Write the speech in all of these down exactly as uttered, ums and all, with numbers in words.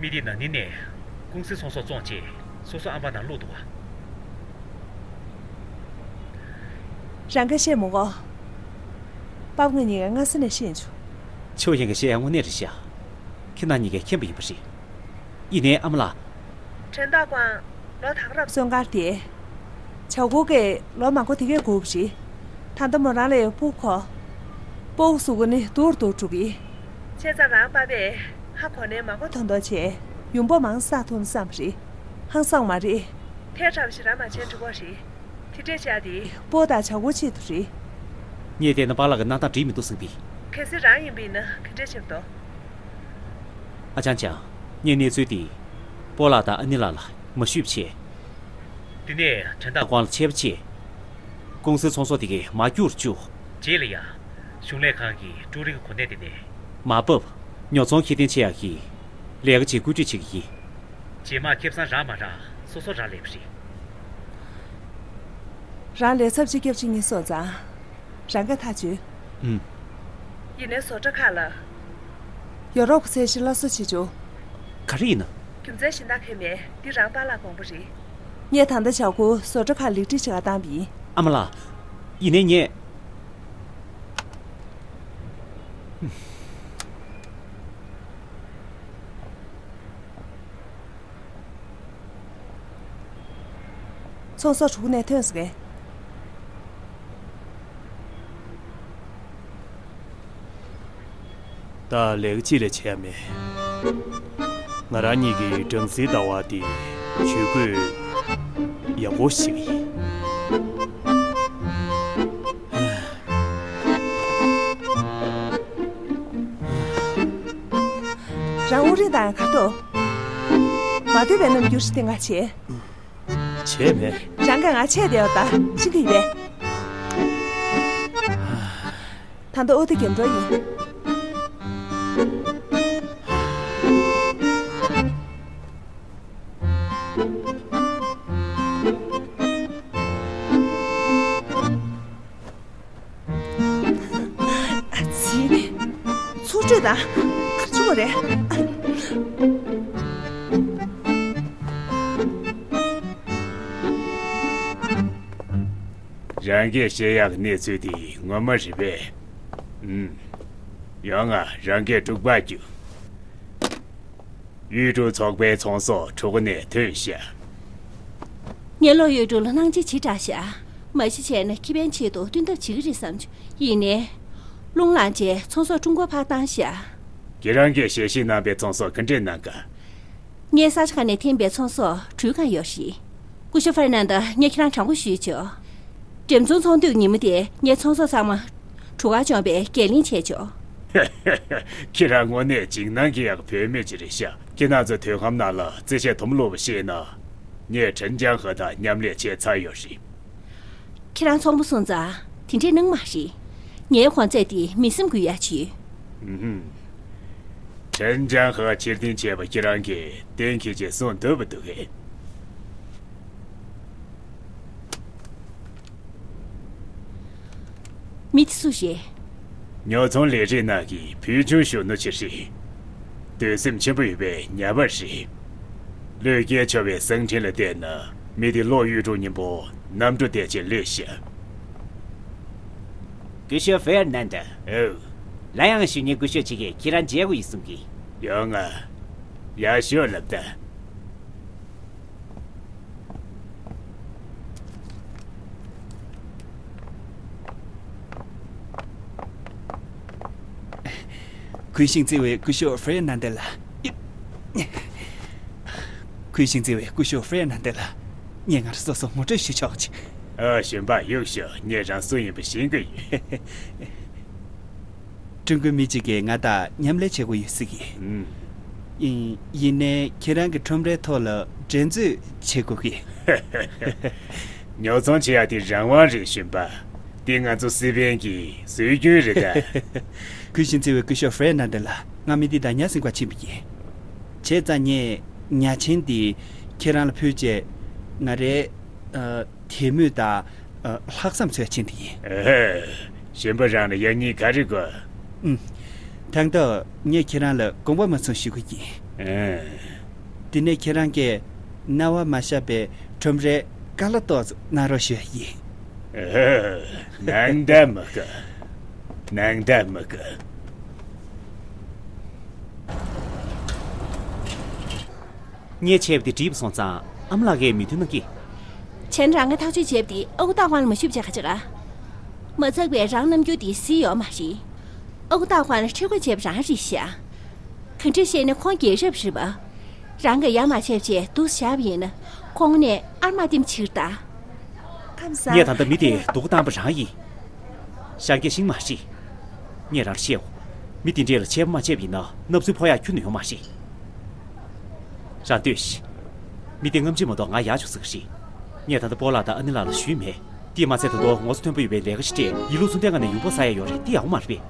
ཁྱེད་ཀྱིས་ན་ནིང་ནས་ཀུང་སིའི་ཚོང་ཟོག་བཙོངས་རྗེས་སོ་སོ་ཨམ་པ་ནང་བླུགས་འདུག་ག་རང་གིས་ཤེས་མི་གོ། པ་ཕ་ང་གཉིས་ཀ་སྔ་ས་ནས་ཤེས་བྱུང་། ཆོས་དབྱིངས་ཀྱིས་བཤད་ཡ་དངོས་གནས་རེད་ཤག་ཁྱེད་རྣམ་གཉིས་ཀས་མཁྱེན་པ་ཡིན་པ་རེད། ཡིན་ནའི་ཨ་མ་ལགས། དྲན་རྟགས་ཀྱང་ལོ་དག་རབས་སོན་ཀར་དེ། བྱ་ཁུར་གྱིས་ལོ་མང་པོ་དེ་གས་སྒུག་པ་རེད། ད་ལྟ་མོ་རང་ལ་ཡང་སྤུ་གུ་ཁོ། སྤུ་གུ་གཟུགས་པོ་ནི་སྡུག་རུ་སྡུག་འགྲོ་གི། བྱས་ཙང་རང་པ་ཕས་ཧ་གོ་ནའི་མ་གོ་མདོག་མདོག་བྱས། ཡོང་འབབ་མང་བསགས་ཐུབ་ན་བསམ་པ་རེད། ཧང་སང་མ་རེད། ཐལ་དྲགས་པ་ཞིག་རང་མ་བྱས་འགྲིག་གོ་རེད། དེ་འདྲས་བྱས་ཏེ། སྤུ་གུ་དང་བྱ་ཁུར་ཆེད་དུ་རེད། ངས་བལྟས་ན་པཱ་ལགས་ཀྱི་གནས་སྟངས་འགྲིག་མི་འདུག་བསམ་གི། གལ་སྲིད་རང་ཡིན་པ་ཡིན་ན་ག་འདྲས་བྱེད་པ་འདུག་ཨ་ཅང་ཅང་། ངས་གནས་ཚུལ་འདི། སྤོ་ལགས་དང་ཨ་ནེ་ལགས་ལ་མ་ཞུས་པ་བྱས། དེ་ནས་དྲན་རྟགས་ཀོང་ལ་ཆད་པ་བྱས། ཀུང་སིའི་ཚོང་ཟོག་དེ་གས་མར་བསྐྱུར་བཅུག་རྗེས་ལ་ཡང་། གཞུང་ལས་ཁང་གི་ཀྲུའུ་རིན་གོ་གནས་དེ་ནས། མར་ཕབ། ཉོ་ཚོང་ཁེ་ཕན་ཆེ་ཡག་གི། ལས་ཀ་བྱེད་བཀོད་སྒྲིག་བྱེད་ཀྱི་ཡིན། རྗེས་མ་ཁེ་བཟང་རག་མ་རག་སོ་སོ་རག་ལས་པ་རེད། རང་ལས་ཚབས་ཆེ་སྐྱབས་ཆེ་གཉིས་སོང་ཙང་། རང་གིས་ཐག་གཅོད། ཨུམ། ཡིན་ནའི་བཟོ་གྲྭ་ཁག་ལ། ཡོ་རོབ་ཚད་གཞི་སླར་གསོ་བྱེད་ཆོག་ག་རེ་ཡིན་ན། རྒྱུ་མཚན་གཞན་དག་གང་ཡང་མེད། འདི་རང་པཱ་ལགས་དགོངས་པ་རེད། ངས་ད་ལྟ་བྱ་ཁུར་བཟོ་གྲྭ་ཁག་ལ་ལེགས་སྒྲིག་བྱེད་གར་བཏང་པ་ཡིན། ཨ་མ་ལགས། ཡིན་ནའི་ངས། ཚོང་ཟོག་གྲུ་ཁུག་ནས་ཐོན་སོང་ངས། ད་ལས་ཀ་ཅི་ལས་བྱེད་ཡ་མེད། ང་རང་གཉིས་ཀྱི་སྦྲང་རྩིའི་ཟླ་བ་འདི་ཇུས་འགོད་ཡག་པོ་ཞིག་ཡིན། རང་དབུགས་རིང་བཏང་ཡ་ག་རེ་འདུག་མ་འདོད་པའི་རྣམ་འགྱུར་ཞིག་བསྟན་ག་བྱེད། བྱས་མེད། རང་གིས་ང་ཆད་བསྡད་ཡོད་ད་ཤེས་ཀྱི་ཡོད་པས། ད་ལྟ་ཨོ་ཏི་རྒྱབ་འགྲོ་ཡིན། ཨ་ཙི། ཚུར་སྤྲོད་དང་། ག་རེ་བྱུང་བ་རེད། རང་གིས་བཤད་ཡག་གི་གནས་ཚུལ་དེ་ངོ་མ་རེད་པས། ཨུམ། ཡང་ང་རང་གིས་དཀྲུག་པ་རྒྱུགས། གཡུལ་འགྲོ་ཚོགས་པའི་ཚོང་ཟོག་གྲུ་ཁུག་ནས་ཐོན་ཤག་ངས་ལོ་གཡུལ་འགྲོ་ལ་གནང་སྦྱིན་ཇི་དྲག་ཤག་མ་གཞི་བྱས་ན་ཁེ་ཕན་ཆེད་དུ་བསྟུན་ཐབས་བྱེད་ཀྱི་རེད་བསམ་བྱུང་། ཡིན་ནའི། རླུང་ལངས་རྗེས་ཚོང་ཟོག་ཀྲུང་གོར་ཕར་བཏང་ཤག་ཁྱེད་རང་གིས་ཞལ་བཞེས་གནང་པའི་ཚོང་ཟོག་ག་འདྲས་གནང་ག་ངའི་ས་ཆ་ཁག་ནས་འཐེན་པའི་ཚོང་ཟོག་གྲུ་གང་ཡོད་རེད། སྐུ་ཞབས་ཧྥེར་ནན་ཏོ། ངས་ཁྱེད་རང་དྲང་པོ་ཞུས་ཆོག་འགྲེམས་ཚོང་ཚོགས་འདུའི་ཉིན་མོ་དེ་ངའི་ཚོང་ཟོག་ཚང་མ་གྲུ་ཁར་འཇོག་པའི་འགན་ལེན་བྱས་ཆོག་ཁྱེད་རང་དངོས་གནས་འཇིགས་སྣང་སྐྱེ་ཡག་བུད་མེད་ཅིག་རེད་ཤག་ཁྱེད་རང་ཚོ་དུས་ཁམས་ནང་ལ་རྩིས་བཤེར་དུམ་བུ་ལོག་པ་ཤེས་ན། ངས་ཁྲིན་ཅང་ཧེ་དང་མཉམ་ལས་བྱས་ཚར་ཡོད་རེད། ཁྱེད་རང་ཚོང་པ་སོང་ཙང་དེ་འདྲས་གནང་མ་རེད། ངའི་གོང་ཚད་དེ་མི་སེམས་འགུལ་ཡག་ཅིག་ཨུ་ཧུམ། ཁྲིན་ཅང་ཧེ་ཕྱིར་འཐེན་བྱས་པ་ཁྱེད་རང་གིས་གཏན་འཁེལ་བྱས་གསུང་འདོད་པ་འདུག་གས། མི་དེ་སུ་རེད། ཉོ་ཚོང་ལས་རིགས་ནང་གི་ཕུལ་བྱུང་གཞོན་ནུ་ཅིག་རེད། འདོད་སེམས་ཆེན་པོ་ཡོད་པའི་ཉ་པ་རེད། བློས་འགེལ་ཆོག་པའི་གསང་འཕྲིན་ལ་བལྟས་ན་མི་དེ་གློག་གཡུ་འབྲུག་སྙིང་པོ་གནམ་གྲུ་དེ་ཅིག་སླེབས་ཤག་སྐུ་ཞབས་ཧྥེར་ནན་ཏོ། ཨོ། ལ་ཡང་ཞུ་ཉེ་སྐུ་ཞབས་ཅིག་གིས་ཁྱེད་རང་མཇལ་དགོས་ཡོད་གསུང་གི། ཡོང་ང་། ཡ་ཤོད་ལབ་ད། གུས་ཤིང་བརྩེ་བའི་སྐུ་ཞབས་ཧྥེར་ནན་ཏེ་ལགས། གུས་ཤིང་བརྩེ་བའི་སྐུ་ཞབས་ཧྥེར་ནན་ཏེ་ལགས། ངས་ང་རང་སོ་སོ་ངོ་སྤྲོད་ཞུ་ཆོག་ཅིག་ཨ། གཞོན་པ་གཡུག་ཤོག་ངས་རང་སུ་ཡིན་པ་ཤེས་ཀྱི་ཡོད། ཀྲུང་གོའི་མི་གཅིག་གིས་ང་དང་མཉམ་ལས་བྱེད་དགོས་ཡོད་ཟེར་གི། ཨུམ། ཡིན། ཡིན་ནའི་ཁྱེད་རང་གི་ཁྲོམ་རའི་ཐོག་ལ་འགྲན་རྩོད་བྱེད་དགོས་གི། ཉོ་ཚོང་བྱེད་ཡ་དེ་རང་དབང་རེད་གཞོན་པ། འདི་ང་ཚོ་སི་པན་གྱི་སྲོལ་རྒྱུན་རེད་ད། གུས་ཤིང་བརྩེ་བའི་སྐུ་ཞབས་ཧྥེར་ནན་ཏེ་ལགས། ང་མི་འདི་དང་ཉ་ཟིན་པར་ཕྱིན་པ་ཡིན། བྱས་ཙང་ངས་ཉ་ཆེན་འདི་ཁྱེད་རང་ལ་ཕུལ་རྗེས་ང་རའི། ཨ། དད་མོས་དང་། ཨ། ལྷག་བསམ་འཚོལ་ཕྱིན་དེ་ཡིན། ཨེ། གཞོན་པ་རང་ལ་ཡག་ཉེས་ག་རེ་དགོས། ཨུམ། དང་ཐོག་ངས་ཁྱེད་རང་ལ་དགོངས་པ་མ་ཚོམ་ཞུ་གི་ཡིན། ཨེ། དེ་ནས་ཁྱེད་རང་གིས་རྣ་བ་མ་ཤར་བའི་ཁྲོམ་རའི་ཀ་ལ་ཏོག་ཙམ་གནང་རོགས་ཞུ་ཡ་ཡིན། ཨེ། ནང་བསྡད་མི་དགའ། ནང་བསྡད་མི་དགའ། ངས་བྱས་པ་དེ་འགྲིག་པ་སོང་ཙང་ཨ་མ་ལགས་ཀྱིས་མོས་མཐུན་གནང་གི། བྱས་ན་རང་གིས་ཐག་གཅོད་བྱས་པ་དེ་ཨ་ཁུ་ཏཱ་ཧྥང་ལ་མ་ཞུས་པ་བྱས་ག་བྱེད་ག། མ་ཚད་པའི་རང་རྣམ་འགྱུར་དེ་གཟིགས་ཡོད་མ་རེད། ཨ་ཁུ་ཏཱ་ཧྥང་ལ་ཁྲེལ་དགོད་བྱས་པ་རང་རེད་ཤག། ག་འདྲ་བཤད་ན་ཁོང་རྒྱལ་རབས་རེད་པ། རང་གིས་ཡ་མ་བྱས་བྱས་འདུག་སེ་བཞག་པ་ཡིན་ན་ཁོང་ནས་ཨར་མ་ལྟེམ་ཕྱིར་ད། ཁམས་བཟང་། ངས་ད་ལྟ་མི་དེ་སྡུག་བཏང་པ་རང་ཡིན། ཤར་རྒྱག་ཤིང་མ་རེད། ངས་རང་ལ་བཤད་འོ། མི་དེ་འདྲས་ལ་ཆད་པ་མ་བཅད་པ་ཡིན་ན་མནབ་ཚུལ་ཕོག་ཡག་ཁྱོན་ནས་ཡོད་མ་རེད། རང་ལྟོས་ཤིག། མི་དེ་སྔ་ཕྱི་མ་གཏོགས་ང་ཡག་བྱུང་ཟེར་གི་རེད། ངས་ད་ལྟ་སྤོ་ལགས་དང་ཨ་ནེ་ལགས་ལ་ཞུས་མེད། དེས་མ་ཚད་ད་དུང་ངོ་ཚ་མཐོན་པོ་ཡོད་པའི་ལས་ཀ་ཞིག་སྤྲད་ཡིན་ལུགས་ཚུལ་ལྡན་ངང་ནས་ཡོང་སྤོ་ཟ་ཡ་ཡོད་རེད། དེ་ཡག་པོ་མ་རེད་པས།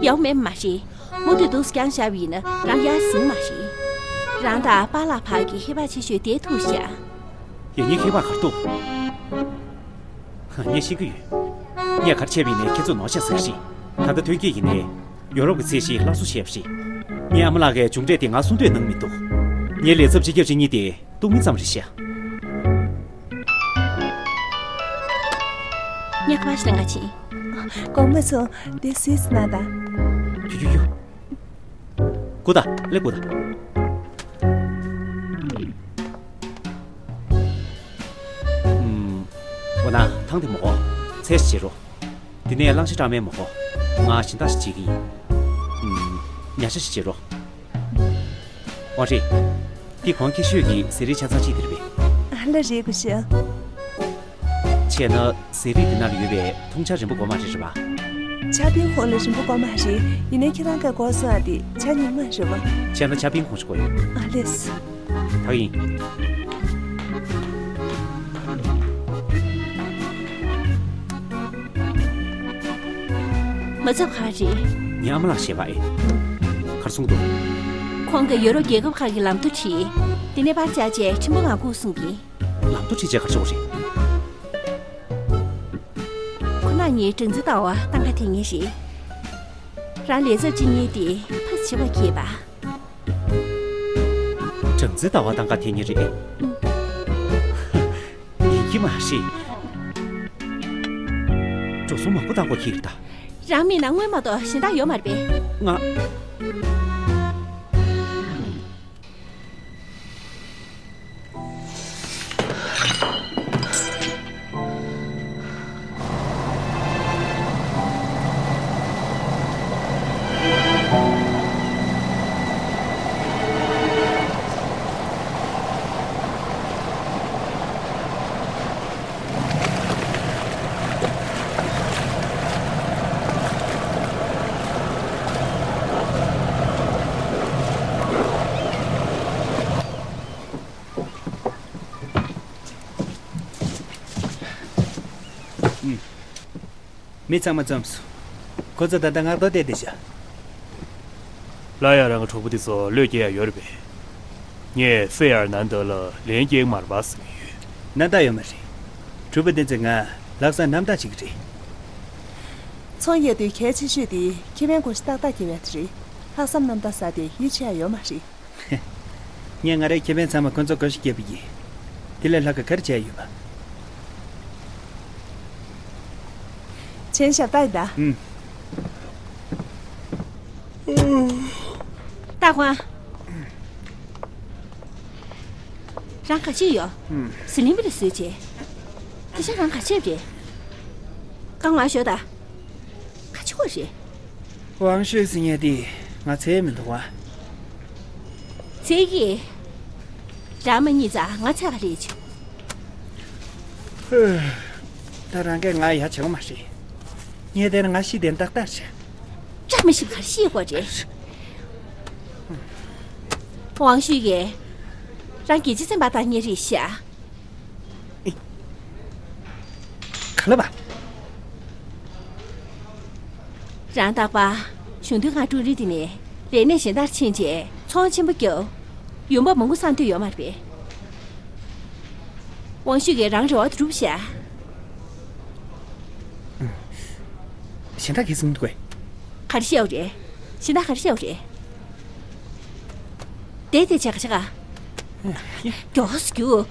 ཡག་པོ་མེད་པ་མ་རེད། མུ་མཐུད་འདུག་སེ་བསྐྱངས་བཞག་པ་ཡིན་ན་རང་ཡར་ཟིན་མ་རེད། རང་དང་པཱ་ལགས་བར་གྱི་ཧེ་བག་ཆེ་ཤོས་དེ་ཐུག་ཤག། ཡ། ངའི་ཧེ་བག་ག་རེ་འདུག། ངས་ཤེས་ཀྱི་ཡོད། ངས་ག་རེ་བྱས་པ་ཡིན་ནའི་ཁྱེད་ཚོས་ནོར་ཤག་ཟེར་གི་རེད། ད་ལྟ་ཐོན་སྐྱེད་ཡིན་ནའི་ཡོ་རོབ་ཀྱི་ཚད་གཞི་སླར་གསོ་བྱས་པ་རེད། ངའི་ཨ་མ་ལགས་ཀྱིས་མཇུག་འབྲས་དེ་ང་གསུང་འདོད་གནང་མི་འདུག། ངའི་ལས་ཚབ་སྤྱི་ཁྱབ་བྱེད་མཁན་དེ་སྡུག་མི་ཙམ་རེད་ཤག། ངས་ཁ་པར་ཞིག་གནང་ག་ཕྱིན། གོང་མ་ཚོ། དེ་སུས་གནང་དང་། ཁྱོད་ཁྱོད་ཁྱོད། སྒུག་དང་། སླེབས། སྒུག་དང་། ཨུམ། འོ་ན་ཐང་དེ་མོ་གོ། ཚལ་ཞིག་བྱེད་རོགས། དེ་ནས་གླང་ཆེན་སྦྲང་མའི་མོ་གོ། ང་སྦྱིན་བདག་ཞིག་བྱེད་ཀྱི་ཡིན། ཨུམ། ཉ་ཤ་ཞིག་བྱེད་རོགས། ཝང་ཧྲི། འདི་གོང་ཁྱད་ཤོས་ཀྱི་ཟས་རིགས་ཆ་ཚང་གཅིག་དེ་རེད་པས། ཨ་ལ་རེད། དགའ་ཤོས། བྱས་ན་ཟས་རིགས་འདི་ནང་ལ་ཡོད་པའི་འཐུང་ཆ་རིན་པོ་དགོས་མ་རེད། རེད་པ། ཆ་པིན་ཧོང་ལ་རིན་པོ་དགོས་མ་རེད། ཡིན་ནའི་ཁྱེད་རང་གིས་དགོས་གསུངས་པ་དེ་ཆ་རྙིང་མ་རེད་པ། བྱས་ན་ཆ་པིན་ཧོང་ཞིག་དགོས་ཡོད། ཨ་ལས། ད་ཡིན། མ་ཚབ་ག་རེད། ངའི་ཨ་མ་ལགས་ཞེས་པ་ཨེ། ག་རེ་གསུང་འདུག། ཁོང་གིས་ཡོ་རོབ་རྒྱལ་ཁབ་ཁག་གི་ལམ་ཐོ་བྲིས། དེ་ནས་པར་བཅག་བྱས་ཁྲིམས་དཔོན་ང་བསྐུར་གསུང་གི། ལམ་ཐོ་བྲིས་བྱས་ག་རེ་བྱེད་དགོས་རེད། ཁོ་ན་ངའི་སྦྲང་རྩི་ལྟ་བ་སྟངས་ཀ་འཐེན་མཁན་རེད། རང་ལས་ཚབ་སྤྱི་གཉེར་དེ་ཕར་བྱེད་པ་མཁས་པ། སྦྲང་རྩི་ལྟ་བ་སྟངས་ཀ་འཐེན་མཁན་རེད། ཡིན་གྱི་མ་རེད། འགྲོ་སོང་མང་པོ་བཏང་དགོས་ཀྱི་རེད་ད། རང་མིན་ན་དངུལ་མ་གཏོགས་གཞན་དག་ཡོད་མ་རེད་པས། ང་། མི་ཚང་མ་འཛོམས་སོང་། ཁོ་ཚོ་ད་ལྟ་ངར་རྡོ་བལྟས་བསྡད་ཤག། ལ་ཡ་རང་གི་གྲོགས་པོ་དེ་ཚོ་བློས་འགེལ་ཡ་ཡོད་རེད་པས། ངས་ཧྥེ་ཡར་ནན་ཏེ་ལ་ལན་རྒྱག་མ་རེད་པ་བསམ་གྱི་ཡོད། རྣམ་དག་ཡོད་མ་རེད། གྲུ་པ་དེ་ཚོས་ང་ལྷག་བསམ་རྣམ་དག་བྱེད་ཀྱི་རེད། ཚོང་གཡར་དུས་གལ་ཆེ་ཤོས་དེ་ཁེ་ཕན་བགོ་བཤའ་ཏག་ཏག་རྒྱག་ཡ་དེ་རེད། ལྷག་བསམ་རྣམ་དག་ཟེར་དེ་ཡིད་ཆེས་ཡ་ཡོད་མ་རེད། ངས་ང་རའི་ཁེ་ཕན་ཚང་མ་ཁོ་ཚོར་བགོ་བཤའ་བརྒྱབ་པ་ཡིན། དེ་ལས་ལྷག་ག་ག་རེ་བྱས་ཡོད་པ། ཆེན་ཞབས་ཏག་ཡིན་ད། ཨུམ། ཏཱ་ཧྥང་། རང་ག་བྱེད་ཡོད། ཨུམ། ཟི་ལིང་པ་ལ་བཟོས་བྱས། དེ་ཆ་རང་ག་བྱེད་རེད། ཀ་ང་ཞོ་ད། ག་བྱེད་དགོས་རེད། ཝང་ཤུས་ཟེར་མཁན་དེ་ང་འཚོལ་མི་འདུག་བ། འཚོལ་གི། རང་མ་རྙེད་ཙང་ང་འཚོལ་ག་སླེབས་བྱུང་། ཧུ། ད་རང་གིས་ང་ཡ་བྱེད་གོ་མ་རེད། ངས་དེར་ང་ཤི་དེ་ཏག་ཏག་བྱས། བཀྲ་མི་ཤིས་པ་ག་རེ་ཤེས་དགོས་རེད། ཝང་ཤུས་ཀྱིས་རང་གི་རྗེས་འཛིན་པ་དང་གཉེར་རེས་བྱས། ག་ལ་བ། རང་རྟག་པར་གཞུང་དོན་ཁང་ཀྲུའུ་རིན་དེ་ནས་ལས་གནས་གཞན་དག་ཕྱིན་རྗེས་ཚོང་ཆེན་པོ་བརྒྱབ། ཡོང་འབབ་མང་པོ་བསགས་འདོད་ཡོད་མ་རེད་པས། ཝང་ཤུས་ཀྱིས་རང་རེ་བ་དེ་འགྲུབ་ཤག། གཞན་དག་གིས་གསུངས་འདུག་གས། ག་རེ་བཤད་པ་རེད། གཞན་དག་ག་རེ་བཤད་པ་རེད། བསྡད་དེ་བྱས་ག་བྱས་ག་མགྱོགས་སུ་རྒྱུགས།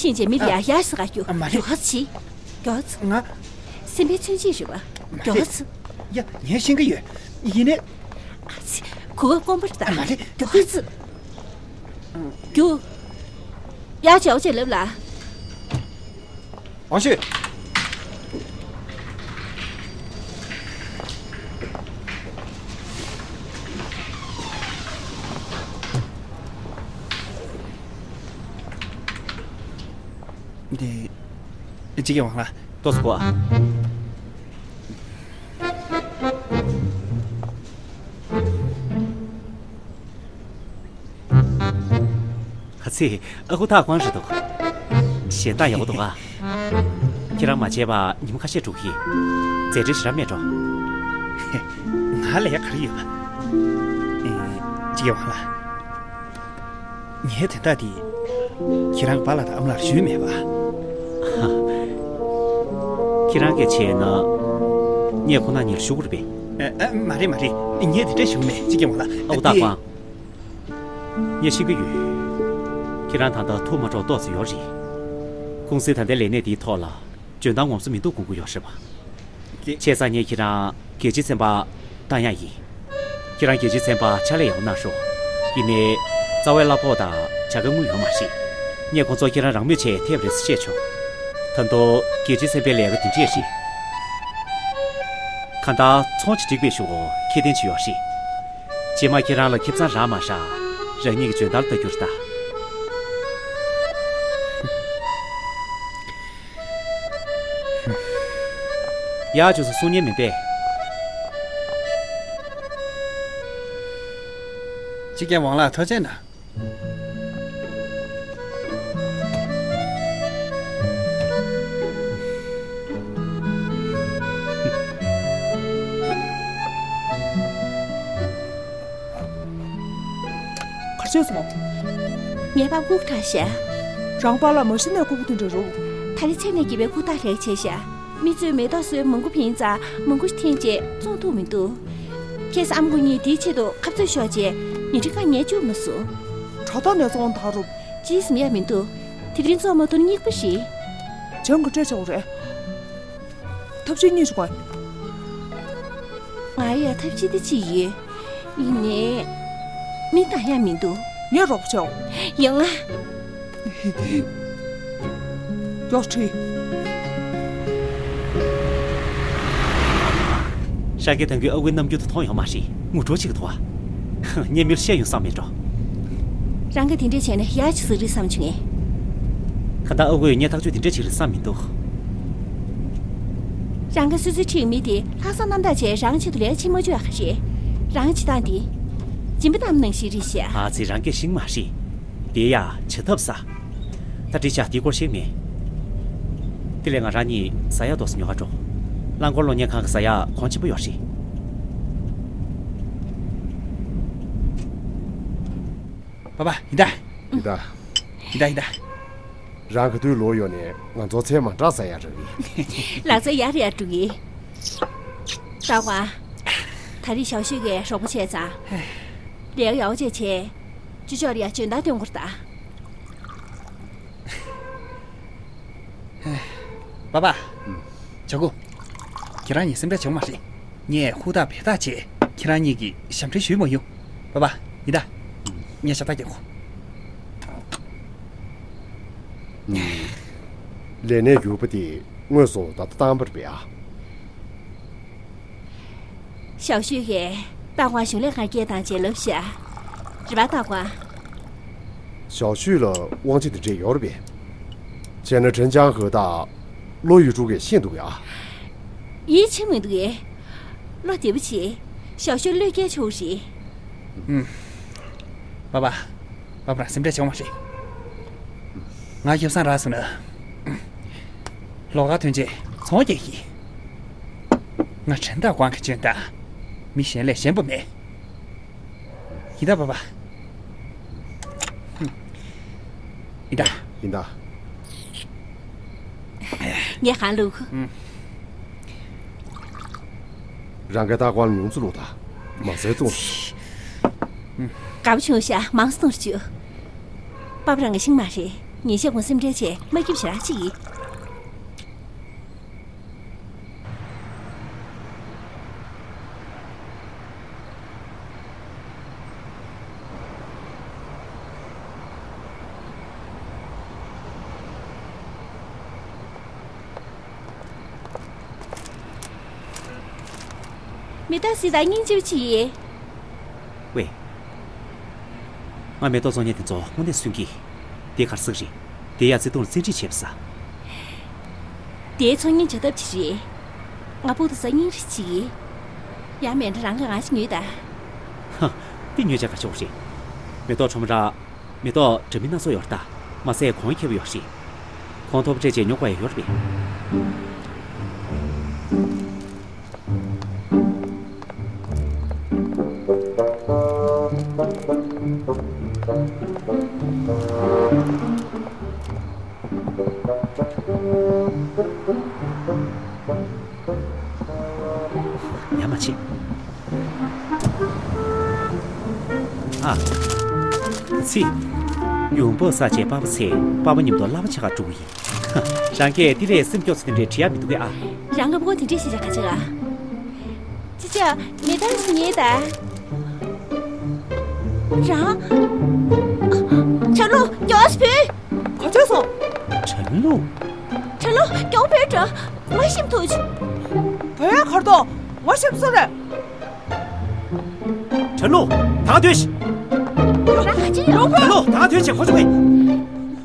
ཕྱིན་ཆད་མི་དེ་ཡར་ཡར་སོང་ག་རྒྱུགས། ཨ། མ་རེད། མགྱོགས་སུ་བྱེད། མགྱོགས་སུ། ང་། སེམས་པའི་མཚོན་བྱེད་རེད་པ། མ་རེད། མགྱོགས་སུ། ཡ། ངས་ཤེས་ཀྱི་ཡོད། ཡིན་ནའི། ཨ་ཙི། གོ་སྐབས་དཀོན་པོ་རེད་ད། ཨ། མ་རེད། མགྱོགས་སུ། རྒྱུགས། ཡར་བྱས་བྱས་ལབ་ལ། ཝང་ཞུས། འདི། ཅི་གེ་ཝང་ལགས། ཏོག་ཙམ་སྒུག་ཨ། ཁ་ཚིག་ཨ་ཁུ་ཏཱ་ཀོང་རེད་འདུག་གཞན་དག་ཡག་པོ་འདུག་ག་ཁྱེད་རང་མ་བྱས་པ་ཉིན་མ་ཁ་ཤས་འགྲོ་གི་ཡིན། མཛད་བྲེལ་ཞེ་དྲག་མེད་འགྲོ། ང་ལ་ཡ་ག་རེ་ཡོད་པ། ཨེ། ཅི་གེ་ཝང་ལགས། ངས་དོན་དག་འདི་ཁྱེད་རང་གི་པཱ་ལགས་དང་ཨ་མ་ལགས་ལ་ཞུས་མེད་པ། ཧ། ཁྱེད་རང་གིས་བྱས་ན་ངས་ཁོང་རྣམ་གཉིས་ལ་ཞུ་དགོས་རེད་པས། ཨ། ཨ། མ་རེད་མ་རེད། ངས་དེ་འདྲ་ཞུས་མེད། ཅི་གེ་ཝང་ལགས། ཨ་ཁུ་ཏཱ་ཀོང་། ངས་ཤེས་ཀྱི་ཡོད། ཁྱེད་རང་ད་ལྟ་ཐུགས་མ་སྤྲོ་ཏོག་ཙམ་ཡོད་རེད། ཀུང་སིའི་ད་ལྟའི་ལས་གནས་འདིའི་ཐོག་ལ་འཇོན་ཐང་ངོམ་སོ་མི་འདུག་དགོངས་ཀྱི་ཡོད་རེད་པ། ཀྱེ། བྱས་ཙང་ངས་ཁྱེད་རང་རྒྱལ་སྤྱིའི་ཚན་པར་བཏང་ཡག་ཡིན། ཁྱེད་རང་རྒྱལ་སྤྱིའི་ཚན་པར་ཕྱག་ལས་ཡག་པོ་གནང་ཤོག་ཡིན་ནའི། རྩ་བའི་གླ་ཕོགས་དང་བྱ་དགའ་དངུལ་ཡོད་མ་རེད། ངས་ཁོང་ཚོར་ཁྱེད་རང་རང་མོས་བྱས་ཐེབས་རེད་ཟེར་བཤད་ཆོག་ད་དུང་རྒྱལ་སྤྱིའི་ཚན་པའི་ལས་ཀ་འདི་འདྲས་རེད། གང་ལྟར་ཚོང་ཅིག་སྒྲིག་པའི་གཞུག་གུ་ཁེ་ཕན་ཅིག་ཡོད་རེད། རྗེས་མ་ཁྱེད་རང་ལ་ཁེ་བཟང་རག་མ་རག་རང་ཉིད་ཀྱི་འཇོན་ཐང་ལ་ལྟ་རྒྱུ་རེད་ད། ཡག་བྱུང་སོང་གསུང་མཁན་མིན་པས། ཅི་རྒན་ཝང་ལགས་ཐུགས་རྗེ་གནང་། གར་ཕྱིན་སོང་། ངའི་པཱ་ལགས་ལྐུགས་དྲགས་ཤག་རང་པཱ་ལགས་མ་གཞི་ནས་ལྐུགས་པ་དེ་འདྲ་རེད། ད་རེས་ཚེ་ནས་རྒྱལ་བའི་ལྐུགས་རྟགས་རེད་བྱས་ཤག་མི་ཚོས་མེ་ཏོག་སོས་མང་པོ་བིན་ཙང་མང་པོ་ཞིག་འཐེན་རྗེས་བཙོང་ཐུབ་མི་འདུག་ཁ་སང་ཨ་མ་ཁོ་གཉིས་དེའི་ཆེད་དུ་ཁ་རྩོད་ཤོར་རྗེས་ཉལ་ཁྲིའི་ཁ་ཉལ་བཅུག་མ་སོང་། དྲ་ཐོག་ནས་བཙོང་དག་རུབ། ཅིས་མི་ཡ་མི་འདུག་དེ་རིང་བཙོང་མ་ཐུབ་ན་རྙེད་པ་རེད། ཅང་གི་སྤྲད་ཆོག་རེད། ཐབས་ཤེས་གཉིས་ཤིག་དགོས། ང་ཡ་ཐབས་ཤེས་དེ་ཅི་ཡིན། ཡིན་ནའི། མི་ལྟ་ཡ་མི་འདུག་ངས་རོགས་པ་བྱའོ། ཡོང་ང་། ཡོག་ཁྲི། ཧྲ་གི་ཐང་གི་ཨ་ཁུའི་རྣམ་འགྱུར་དུ་མཐོང་ཡོང་མ་རེད། ངུ་བྲོ་ཅིག་འདུག་ཨ། ངས་མིར་བཤད་ཡོང་བསམ་མེད་འགྲོ། རང་ག་དེ་འདྲས་བྱས་ན་ཡ་ཅི་ཟིག་རེད་བསམ་བྱུང་ངས། ག་ད་ཨ་ཁུས་ངས་ཐག་གཅོད་དེ་འདྲས་ཅིག་རེད་བསམ་མི་འདུག་རང་ག་སོ་སོའི་ཁྲིད་མི་དེ་ལྷག་བསམ་རྣམ་དག་བྱས་རང་ཆེད་དུ་ལས་བྱེད་མ་བཅུག་ཨ་ཁ་ཤས། རང་བྱེད་སྟངས་དེ། སྦྱིན་པ་བཏང་ནང་བཞིན་རེད་ཤག་ཨ་ཙི་རང་གིས་ཤེས་མ་རེད། དེ་ཡ་བྱ་ཐབས་ས། ད་འགྲིག་བྱ་དེའི་སྐོར་བཤད་མེད། དེ་ལས་ང་རང་གཉིས་ཟ་ཡག་ཏོག་ཙམ་ཉོ་ག་འགྲོ། རླངས་འཁོར་གློག་བརྙན་ཁང་གི་ཟ་ཡག་གོང་ཆེན་པོ་ཡོད་རེད། པ་པ་ཡིན་ད། ཡིན་ད། ཡིན་ད་ཡིན་ད། རང་ག་དུས་ལོག་ཡོང་ནས་ང་ཚོ་ཚལ་མ་འདྲ་ཟ་ཡག་རག་གི། ལག་རྩལ་ཡར་ཡར་འགྲོ་གི། ད་བ། ད་རེས་ཞའོ་ཤུས་ཀྱིས་རོགས་པ་བྱས་ཙང་། ལས་ཀ་ཡག་པོ་བྱས་བྱས། ཅུ་ཅོག་རེ་ཡ་འཇོན་ཐང་སྟོན་དགོས་རེད་ད། པ་པ། ཨུམ། བྱ་ཀུ། ཁྱེད་རང་གཉིས་སེམས་ཁྲལ་བྱེད་དགོས་མ་རེད། ངས་ཧུར་ཐག་འབད་ཐག་བྱས་ཁྱེད་རང་གཉིས་ཀྱི་ཞབས་འདྲེན་ཞུས་མ་ཡོང་། པ་པ། ཡིན་ད། ངས་ཞབས་ཐག་རྒྱག་གོ། ཨུམ། ལས་གནས་བསྒྱུར་པ་དེ་དངོས་སུ་ད་ལྟ་བཏང་བ་རེད་པས་ཨ། ཞའོ་ཤུས་ཀྱིས་ཏཱ་ཀོང་གཞུང་ལས་ཁང་སྐད་བཏང་རྗེས་ལབ་ཤག་རེད་པ་ཏཱ་ཀོང་། ཞའོ་ཤུས་ལ་དབང་ཆ་དེ་འདྲས་ཡོད་རེད་པས། བྱས་ན་ཁྲེན་ཅང་ཧེ་དང་ལོ་ཡུས་ཀྲུའུ་གིས་ཤེས་འདུག་གས། ཡིད་ཆེས་མི་འདུག་གས། བློ་བདེ་པོ་བྱེད། ཞའོ་ཤུས་བློས་འགེལ་ཆོག་རེད། ཨུམ། པ་པ། པ་པ་རང་སེམས་ཁྲལ་བྱེད་དགོས་མ་རེད། ང་ཁེ་བཟང་རག་སོང་ན། ལོགས་ཀ་ཐོན་རྗེས་ཚོང་རྒྱག་གི། ང་ཁྲེན་ཏཱ་ཀོང་གི་འཇོན་ཐང་། མི་གཞན་ལས་ཞན་པོ་མེད། ཡིན་ད་པ་པ། ཡིན་ད། ཡིན་ད། ངས་གང་བླུགས། རང་གིས་ཏཱ་ཀོང་ཉུང་ཙམ་བླུགས་དང་། མ་ཟད་བཙོང་། དགའ་པོ་བྱུང་ཤག་མང་སུ་གཏོང་རུ་བཅུག་པ་པ་རང་གི་ཤིང་མ་རེད། ཉིན་ཤས་གོང་སེམས་ཁྲལ་བྱས་མ་སྐྱིད་ཞེ་དྲག་ཅིག་ཡིན། མེ་ཏོག་སི་དང་སྙིང་རྗེ་པོ་ཅིག་ཡིན། ཝེ། ང་མེ་ཏོག་བཙོང་མཁན་དེ་ཚོ་དངོས་གནས་སུན་གི། དེ་གར་སྲིག་རེད། དེ་ཡ་བརྩེ་དུང་ལ་བཙན་ཁྲིད་བྱས་པ་ས། དེའི་ཚོང་གཉེར་བྱ་ཐབས་ཅིག་རེད། ང་ཕུག་ཏུ་ས་སྙིང་རེ་ཅིག་ཡིན། ཡང་མེད་འདྲ་རང་གི་ང་ཞིག་ཉོས་ད། ཧ། དེ་ཉོས་བྱ་ག་ཆོག་རེད། མེ་ཏོག་ཁྲོམ་ར། མེ་ཏོག་འདྲ་མིན་སྣ་ཚོགས་ཡོད་རེད་ད། མ་ཟད་གོང་ཁེ་པོ་ཡོད་རེད། གོང་མཐོ་པོ་སྤྲད་བྱས་ཉོ་དགོས་ཡ་ཡོད་རེད་པས། ཉམས་མ་བྱེད། ཨ། ཚི། ཡོང་འབབ་བསགས་བྱས་པ་པ་ཚེ་པ་པ་མཉམ་དུ་གླ་པ་ཆགས་འགྲོ་གི་ཡིན། རང་གིས་དེ་ལས་སེམས་སྐྱོ་ས་དེ་འདྲའི་བྲིས་ཡག་མི་འདུག་གས་ཨ། རང་གི་ཕྲུ་གུ་དེ་འདྲས་བྱེད་བྱ་ག་ཅིག་ཨ། ཅི་ཅག་མེ་ཏོག་ཞིག་ཉོས་ད། རང་། ཆ་ལུ་མགྱོགས་སེ་བུད། ག་ཚོད་སོང་། ཁྲན་ལུ། ཁྲན་ལུ་མགྱོགས་བུད་འགྲོ། ང་ཤི་མི་ཐུབ་ཅི། བུད་ཡ་གར་དོ། ང་ཤི་མི་སོང་རེད། ཁྲན་ལུ། ད་ག་དུས་ཤི། རང་ག་ཅི་ཡོད། ཁྲན་ལུ། ད་ག་དུས་ཤི་ཁོ་ཆུང་ངེ།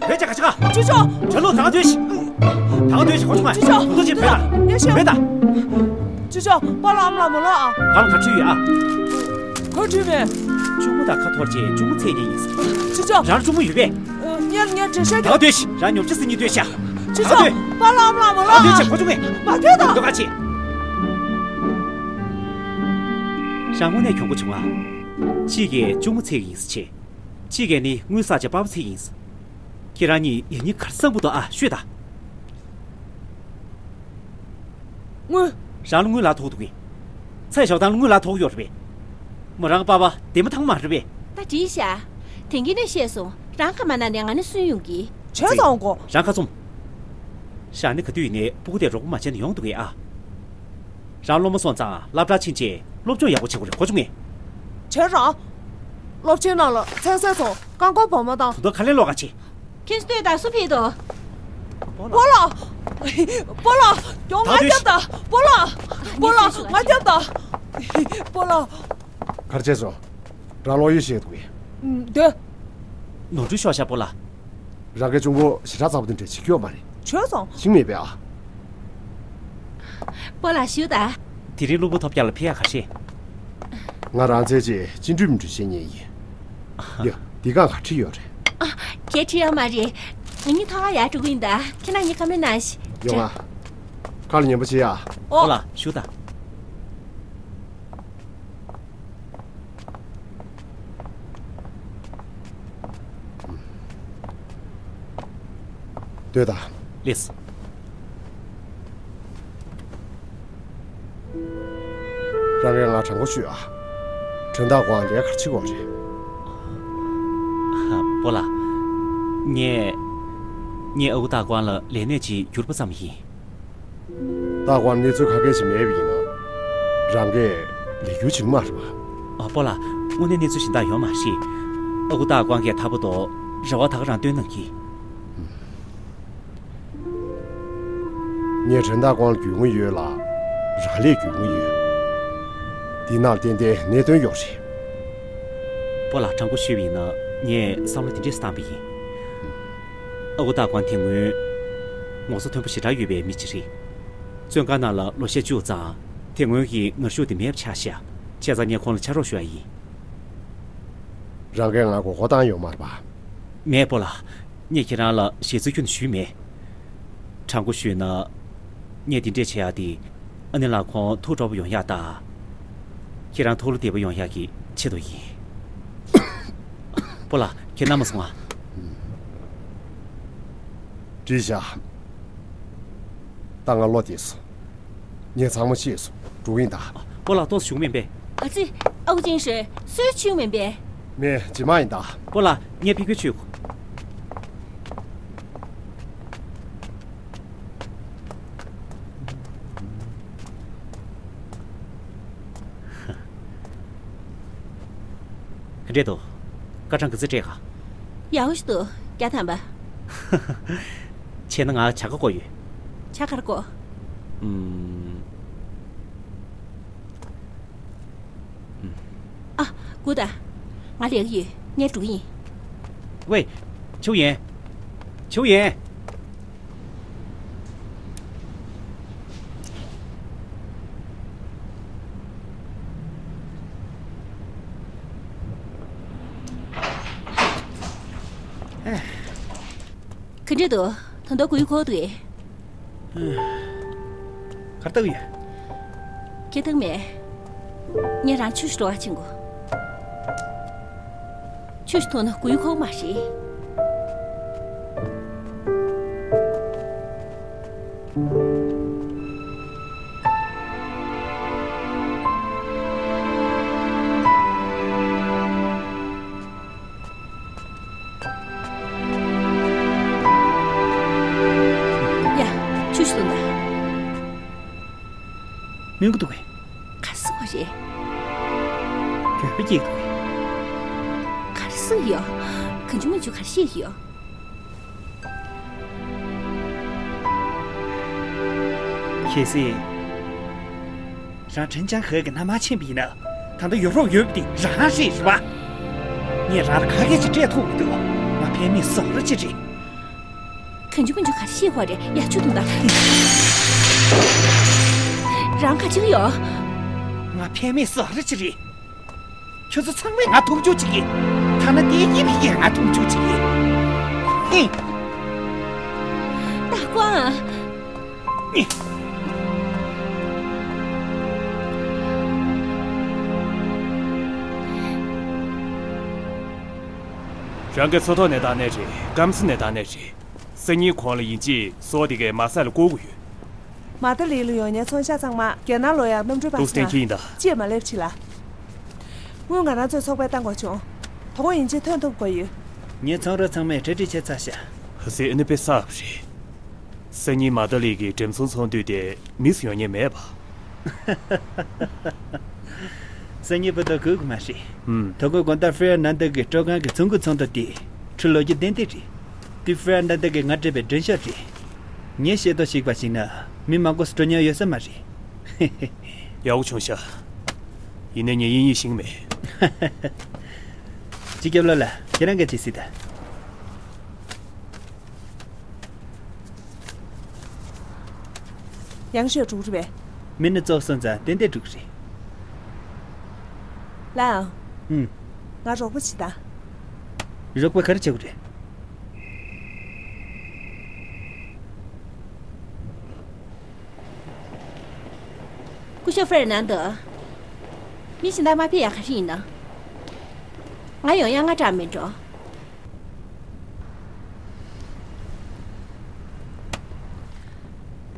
བུད་ཅི་ག་ཅི་ག་ཅི་ཅོ། ཁྲན་ལུ། ད་ག་དུས་ཤི། ད་ག་དུས་ཤི་ཁོ་ཆུང་ངེ། ཅི་ཅོ། བུ་ཚོ་ཅི་བུད་ད། ཡ་ཤི། བུད་ད། ཅི་ཅོ། པཱ་ལགས་ཨ་མ་ལགས་མོ་ལགས་ཨ། གང་ལ་ག་ཁྲིད་ཡོད་ཨ། ག་ཁྲིད་མེད། གཅུང་མོ་དང་ཁ་འཐོར་རྗེས་གཅུང་མོ་འཚོལ་མཁན་ཡིན། ཅི་ཅོ། རང་གཅུང་མོ་ཡོད་པས། ངས་ངས་འགྲེལ་བཤད་རྒྱག་ད་ག་དུས་ཤི། རང་ཉོབ་ཆ་སེ་གཉིད་སྡོད་ཤག་ཅི་ད་ཅོ། ག་དུས། པཱ་ལགས་ཨ་མ་ལགས་མོ་ད་ག་དུས་ཤི་ལགས། ཁོ་ཆུང་ངེ། མ་སྡོད་ད། ལོ་ག་ཅི། རང་དངོས་གནས་གྱོང་པོ་བྱུང་ཨ། གཅིག་གིས་གཅུང་མོ་འཚོལ་གི་ཡིན་ཟེར་བྱས། གཅིག་གིས་ནི་དངུལ་བསགས་བྱས་པ་པ་འཚོལ་གི་ཡིན་ཟེར། ཁྱེད་རང་གཉིས་ཡིན་གཉིས་ག་རེ་བསམ་གི་འདུག་ཨ། ཤོད་ད། དངུལ། རང་ལ་དངུལ་ལག་ཐོགས་འདུག་གི། ཚེ་ཞོགས་ཐང་ལ་དངུལ་ལག་ཐོགས་ཡོད་རེད་པས། མོ་རང་པ་པ་དེ་མ་ཐང་མ་རེད་པས། ད་བྲིས་ཤག་དེང་གི་ནས་བཤད་སོང་། རང་ཁ་མ་ན་ནས་ང་ནི་སུན་ཡོང་གི། བྱས་ཙང་གོ། རང་ཁ་བཙུམ། ཤ་ནི་ག་དུས་ནས་སྤུ་གུ་དེ་རོགས་པ་མ་བྱས་ན་ཡོང་འདུག་གི་ཨ། རང་སློབ་མ་སོང་ཙང་སློབ་གྲྭར་ཕྱིན་རྗེས་སློབ་སྦྱོང་ཡག་པོ་བྱེད་དགོས་རེད། གོ་བྱུང་ངས། བྱས་རང་། སློབ་ཆེན་ནང་ལ་ཚན་སལ་ཚོ་རྐང་འཁོར་བོགས་མ་བཏང་། དུ་ད་ག་ལེ་ལོག་ག་ཆེ། ཁྱེད་ཚོས་ད་སུ་ཕེབས་དོ། སྤོ་ལགས། སྤོ་ལགས། ཀྱོང་ང་རྒྱབ་ད། སྤོ་ལགས། སྤོ་ལགས་ང་རྒྱབ་ད། སྤོ་ལགས། གར་བྱས་སོ། རང་ལོག་ཡོད་ཤེས་འདུག་གས། འདོད། ནོར་འཁྲུལ་ཤོར་ཤག་སྤོ་ལགས། རང་གི་གཅུང་པོ་ཞེ་དྲག་ཚ་པོ་དེ་འདྲ་བྱེད་ཀྱི་ཡོད་མ་རེད། བྱས་ཙང་། ཤིང་མེད་པས་ཨ། སྤོ་ལགས་ཞུ་ད། དེ་རིང་གློ་བུར་ཐོལ་རྒྱག་ལ་ཕེབས་ཡག་ག་རེད། ང་རང་ཚེ་རྗེས་ཅི་འགྲུབ་མི་འགྲུབ་བཤད་མཁན་ཡིན། ཡ། འདི་གང་ག་ཁྲིད་ཡོད་རེད། ཨ། གས་ཁྲིད་ཡོད་མ་རེད། ང་གཉིས་ཐོག་ཁར་ཡར་འགྲོ་གི་ཡིན་ད། ཁྱེད་རང་གཉིས་ཁ་མེད་ན་ཞིག་ཡོང་ང་། ཁ་ལ་ཉན་པོ་བྱེད་ཡ། ཨོ། སྤོ་ལགས་ཞུ་ད། སྡོད་དང་། ལེས། རང་གིས་ང་དྲང་པོ་ཞུས་ཨ། དོན་དག་གོང་ལས་ཀ་ག་རེ་བྱེད་དགོས་རེད། སྤོ་ལགས། ངས། ངས་ཨ་ཁུ་སྟག་ཀོང་ལ་ལས་གནས་ཅིག་བསྒྱུར་པ་ཙམ་ཡིན། སྟག་ཀོང་གནས་ཚུལ་ག་གེ་ཞིག་མེད་པ་ཡིན་ན། རང་གིས་ལས་སྒྱུར་བྱེད་ཀྱི་མ་རེད་པ། ཨ། སྤོ་ལགས། དངོས་གནས་གནས་ཚུལ་གཞན་དག་ཡོད་མ་རེད། ཨ་ཁུ་སྟག་ཀོང་གིས་ད་བར་དུ་རེ་བ་ད་ག་རང་བཏོན་གནང་གི། ངས་དོན་དག་གོང་ལ་རྒྱུས་མངའ་ཡོད་ལ། རང་ལ་རྒྱུས་མངའ་ཡོད། འདི་ནང་ཏན་ཏན་གནད་དོན་ཡོད་རེད། སྤོ་ལགས། དྲང་པོ་ཞུས་པ་ཡིན་ན་ངས་བསམ་བློ་འདི་འདྲས་བཏང་པ་ཡིན། ཨ་ཁུ་སྟག་ཀོང་དེ་སྔོན་ངོ་ཚ་མཐོན་པོ་ཞེ་དྲག་ཡོད་པའི་མི་ཅིག་རེད། བཙོན་ཁང་ནང་ལ་ལོ་ཤས་བཅུག་ཙང་དེ་སྔོན་གྱི་ངར་ཤུགས་དེ་མེད་པ་ཆགས་ཤག་བྱས་ཙང་ངས་ཁོང་ལ་ཕྱག་རོགས་ཞུ་ཡ་ཡིན། རང་གིས་ང་མགོ་སྐོར་བཏང་ཡོད་མ་རེད་པ། མེད། སྤོ་ལགས། ངས་ཁྱེད་རང་ལ་ཞེ་ཚུལ་ཁྱོན་ནས་ཞུས་མེད། དྲང་པོ་ཞུས་ན། ངས་འདི་འདྲས་བྱེད་ཡག་དེ། ཨ་ནེ་ལགས་ཁོང་ཐུགས་སྤྲོ་པོ་ཡོང་ཡག་དང་། ཁྱེད་རང་ཐུགས་བློ་བདེ་པོ་ཡོང་ཡག་གི་ཆེད་དུ་ཡིན། སྤོ་ལགས། ཁྱེད་ན་མ་སོང་ང་། བྲིས་བཞག་ད་ང་བློ་བདེ་སོང་། ངས་ཚང་མ་ཤེས་སོང་། འགྲོ་གི་ཡིན་ད། སྤོ་ལགས། ཏོག་ཙམ་བཞུགས་མིན་པས། ཨ་ཙི། ཨ་ཁུ་ཅིན་ཧྲེ། སུའི་ཆིའུ་མིན་པས། ངས་རྗེས་མ་ཡིན་ད། པོ་ལགས། ངས་ཕིག་ཕིག་ཆུ། ག་འདྲས་འདུག་སྐར་གྲངས་ག་ཚོད་སྤྲད་ག་ཡག་པོ་ཞིག་འདུག་བརྒྱ་ཐམ་པ། བྱས་ན་ང་བྱ་དགའ་བསྐོར་ཡོད། བྱ་དགའ་བསྐོར། ཨུམ། ཨ། སྒུག་ད། ང་ལས་ཀ་ཡོད། ངས་འགྲོ་གི་ཡིན། ཝེ། ཆུ་ཡན། ཆུ་ཡན། ག་འདྲ་འདུག་ད་དུང་སྒུག་ཡག་འདུག་གས། གར་ལྟ་གི་ཡོད། ཁྱེད་ཐུག་མེད། ངས་རང་ཆུ་ཞིག་འགྲོ་བ་ཕྱིན་གོ། ཆུ་ཞིག་འཐུང་ན་སྒུག་ཡག་མ་རེད། ཡ། ཆུ་ཞིག་འཐུང་ད། སྨྱོན་གྱི་འདུག་གས། ག་རེ་ཟེར་བ་རེད། འགྱོད་པ་སྐྱེ་གི་འདུག་གས། ག་རེ་ཟེར་གྱི་ཡོད། གང་བྱུང་མང་བྱུང་ག་རེ་བཤད་ཀྱི་ཡོད། གལ་སྲིད། རང་ཁྲིན་ཅང་ཧེ་གི་མནའ་མར་ཕྱིན་པ་ཡིན་ན། ད་ལྟ་ཡོ་རོབ་ཡོད་པ་དེ་རང་རེད། རེད་པ། ངས་རང་ལ་ག་གེ་ཅིག་སྤྲད་ཐུབ་མི་འདུག་ང་ཕན་མེད་ཟ་ར་ཅིག་རེད། གང་བྱུང་མང་བྱུང་ག་རེ་བཤད་ཀྱི་ཡོད་རེད། ཡ། ཆུ་འཐུང་ད། རང་ག་བྱེད་ཀྱི་ཡོད། ང་ཕན་མེད་ཟ་ར་ཅིག་རེད། ཁྱོད་ཚོ་ཚང་མས་ང་མཐོང་ཆུང་བྱེད་ཀྱི། ཐ་ན་ཏེ་ཡིན་ཕི་ཡིས་ང་མཐོང་ཆུང་བྱེད་ཀྱི། ཨེ། ད་ཀོང་། ཨེ། རང་གི་མཚོ་ཐོག་ནས་བཏང་ནའི་རེད། སྐམ་ས་ནས་བཏང་ནའི་རེད། སང་ཉིན་གོང་ལ་ཡིན་གཅིག་ཟོག་དེ་གའི་མ་ས་ལ་བསྐོར་དགོས་ཡོད། མ་ཏཱ་ལི་ལ་ཡོད་ཉེན་ཚོང་ཤག་ཚང་མ་རྒྱ་ནག་ལོག་ཡག་གནམ་གྲུ་པ་ཏུའུ་སི་ཐན་ཁྱེད་ཡིན་ད། ཅེས་མ་སླེབས་ཕྱི་ལ། དངུལ་ང་རང་ཚོའི་ཚོགས་པས་བཏང་དགོས་བྱུང་། དོ་དགོང་ཡིན་གཅིག་ཐོན་ཐུབ་དགོས་ཡོད། ངའི་ཚོང་ར་ཚང་མས་གྲ་སྒྲིག་བྱས་ཚར་ཤག་ཧ་སེ་ཨ་ནི་པེ་སབ་རེད། སང་ཉིན་མ་ཏཱ་ལི་གི་འགྲེམས་ཚོང་ཚོགས་འདུ་དེ་མིས་ཡོང་ཉེན་མེད་པ། སང་ཉིན་བར་དུ་སྒུག་དགོས་མ་རེད། ཧུམ། དོ་དགོང་དགོང་དག་ཧྥེ་ཡར་ནན་ཏི་གི་སྤྲོ་ཁང་གི་ཚོང་འགུག་ཚོང་རྟགས་དེ་འཁྲུལ་ལོ་རྒྱུ་ཏན་ཏན་རེད། དེ་ཧྥེ་ཡར་ནན་ཏི་གིས་ང་སྤྲད་པའི་མགྲོན་ཤོག་རེད། ངས་ཤེས་རྟོགས་ཤིག་པ་ཞིག་ན་མི་མང་པོ་སུ་འགྲོ་མྱོང་ཡོད་ས་མ་རེད། ཡག་པོ་བྱུང་ཤག་ཡིན་ནའི་ངས་དབྱིན་ཡིག་ཤེས་ཀྱི་མེད། སྤྱི་ཁྱབ་ལགས་ལ་ཁྱེད་རང་གིས་ཅིག་གཟིགས་དང་། ཡང་ཞོར་འགྲོ་གི་རེད་པས། མི་ནི་ཙོག་སོང་ཙང་ཏན་ཏན་འགྲོ་གི་རེད། ལའོ། ཧུམ། ང་རོགས་པ་བྱེད་དང་། རོགས་པ་ག་རེ་བྱེད་དགོས་རེད། སྐུ་ཞབས་ཧྥེར་ནན་ཏོ། མི་གཞན་དག་མ་ཕེབས་ཡག་ག་རེ་ཡིན་ནམ། ང་ཡོང་ཡག་སྔ་དྲགས་མེད་འགྲོ།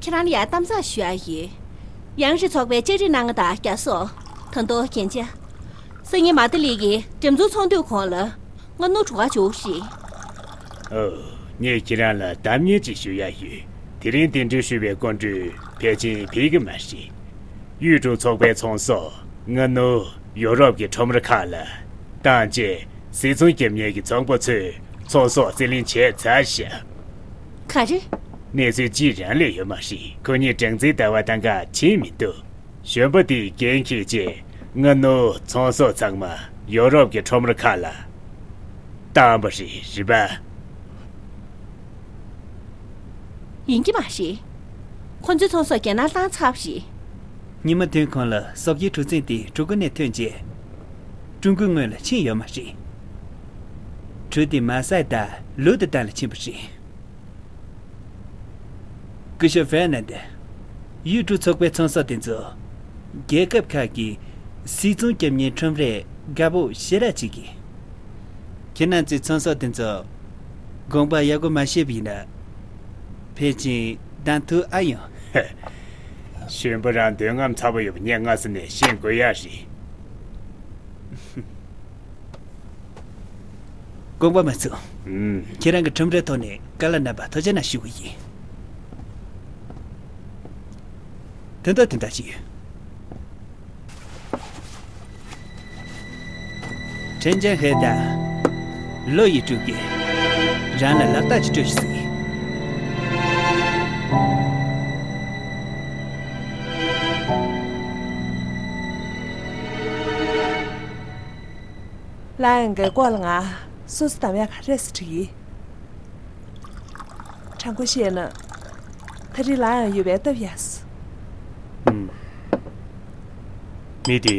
ཁྱེད་རང་ལ་ཡང་གཏམ་བཟང་ཞུ་ཡག་ཡོད། ཡང་རི་ཚོགས་པའི་ལྕགས་རི་སྣ་ལྔ་དང་རྒྱ་སོག་ད་དུང་རྒྱན་ཆ། སང་ཉིན་མ་ཏཱ་ལི་གི་འགྲེམས་ཚོང་ཚོགས་འདུའི་གོང་ལ་སྔ་སྣུར་འགྲོ་ག་འཇུག་རེད། ཨོ། ངས་ཁྱེད་རང་ལ་གཏམ་ངན་ཅིག་ཞུ་ཡག་ཡོད། དེ་རིང་གདན་འདྲེན་ཞུས་པའི་སྐུ་མགྲོན་ཕལ་ཆེར་ཕེབས་ཀྱི་མ་རེད། ཡུལ་གྲུ་ཚོགས་པའི་ཚོང་ཟོག་སྔ་སྣུར་ཡོ་རོབ་ཀྱི་ཁྲོམ་ར་ཁག་ལ་བཏང་རྗེས། སིལ་ཚོང་རྒྱབ་མཁན་གྱི་ཚོང་པ་ཚོས་ཚོང་ཟོག་རྩིས་ལེན་བྱས་ཚར་ཤག་ག་རེ། གནས་ཚུལ་གཅིག་རང་ལས་ཡོད་མ་རེད། ཁོ་གཉིས་སྦྲང་རྩིའི་ཟླ་བ་དང་ག་ཕྱིན་མི་འདུག་གཞོན་པ་དེས་འགན་འཁྱེར་རྗེས་སྔ་སྣུར་ཚོང་ཟོག་ཚང་མ་ཡོ་རོབ་ཀྱི་ཁྲོམ་ར་ཁག་ལ་བཏང་བ་རེད། རེད་པ། ཡིན་གྱི་མ་རེད། ཁོ་ཚོའི་ཚོང་ཟོག་རྒྱ་ནག་བཏང་ཚར་བ་རེད། ཉི་མ་བདུན་གོང་ལ་ཟོག་གི་གྲུ་གཟིངས་དེ་གྲུ་ཁ་ནས་ཐོན་རྗེས། ཀྲུང་གོའི་ངོས་ལ་ཕྱིན་ཡོད་མ་རེད། གྲུ་དེ་མ་སའི་དང་ལུའུ་ཏི་ཏན་ལ་ཕྱིན་པ་རེད། སྐུ་ཞབས་ཧྥེར་ནན་ཏེ། ཡུལ་གྲུ་ཚོགས་པའི་ཚོང་ཟོག་དེ་ཚོ། རྒྱལ་ཁབ་ཁག་གི་སིལ་ཚོང་རྒྱབ་མཁན་ཁྲོམ་རས་དགའ་པོ་ཞེ་དྲག་ཅིག་གིས། ཁྱེད་རྣམ་ཚོའི་ཚོང་ཟོག་དེ་ཚོ་དགོངས་པ་ཡག་པོ་མ་ཞུས་པ་ཡིན་ན། ཕལ་ཆེར་གདམ་ཐུག་ཨ་ཡོང་། གཞོན་པ་རང་འདོད་རྔམ་ཚ་པོ་ཡོད་པ་ངས་སྔ་ས་ནས་ཤེས་དགོས་ཡག་རེད། དགོངས་པ་མ་ཚོམས། ཨུམ། ཁྱེད་རང་གི་ཁྲོམ་རའི་ཐོག་ནས་བཀའ་སློབ་གནང་བར་ཐུགས་རྗེ་གནང་ཞུ་གི་ཡིན། དོན་དག་དེ་འདྲ་ཅིག་ཡོད། ཁྲེན་ཅན་ཧེ་དང་ལོ་ཡི་ཀྲུའུ་གིས་རང་ལ་ལག་རྟགས་ཅིག་སྤྲོད་ཤིག་ཟེར། ལ་ཡང་གི་སྐོར་ལ་ང་སོ་སོ་དམ་ཡག་ག་རེ་ཟེར་གྱི་ཡིན། དྲང་པོ་བཤད་ན། ད་རེས་ལ་ཡང་ཡོད་པའི་སྟབས་ཡག་སོ། ཨུམ། མི་དེ།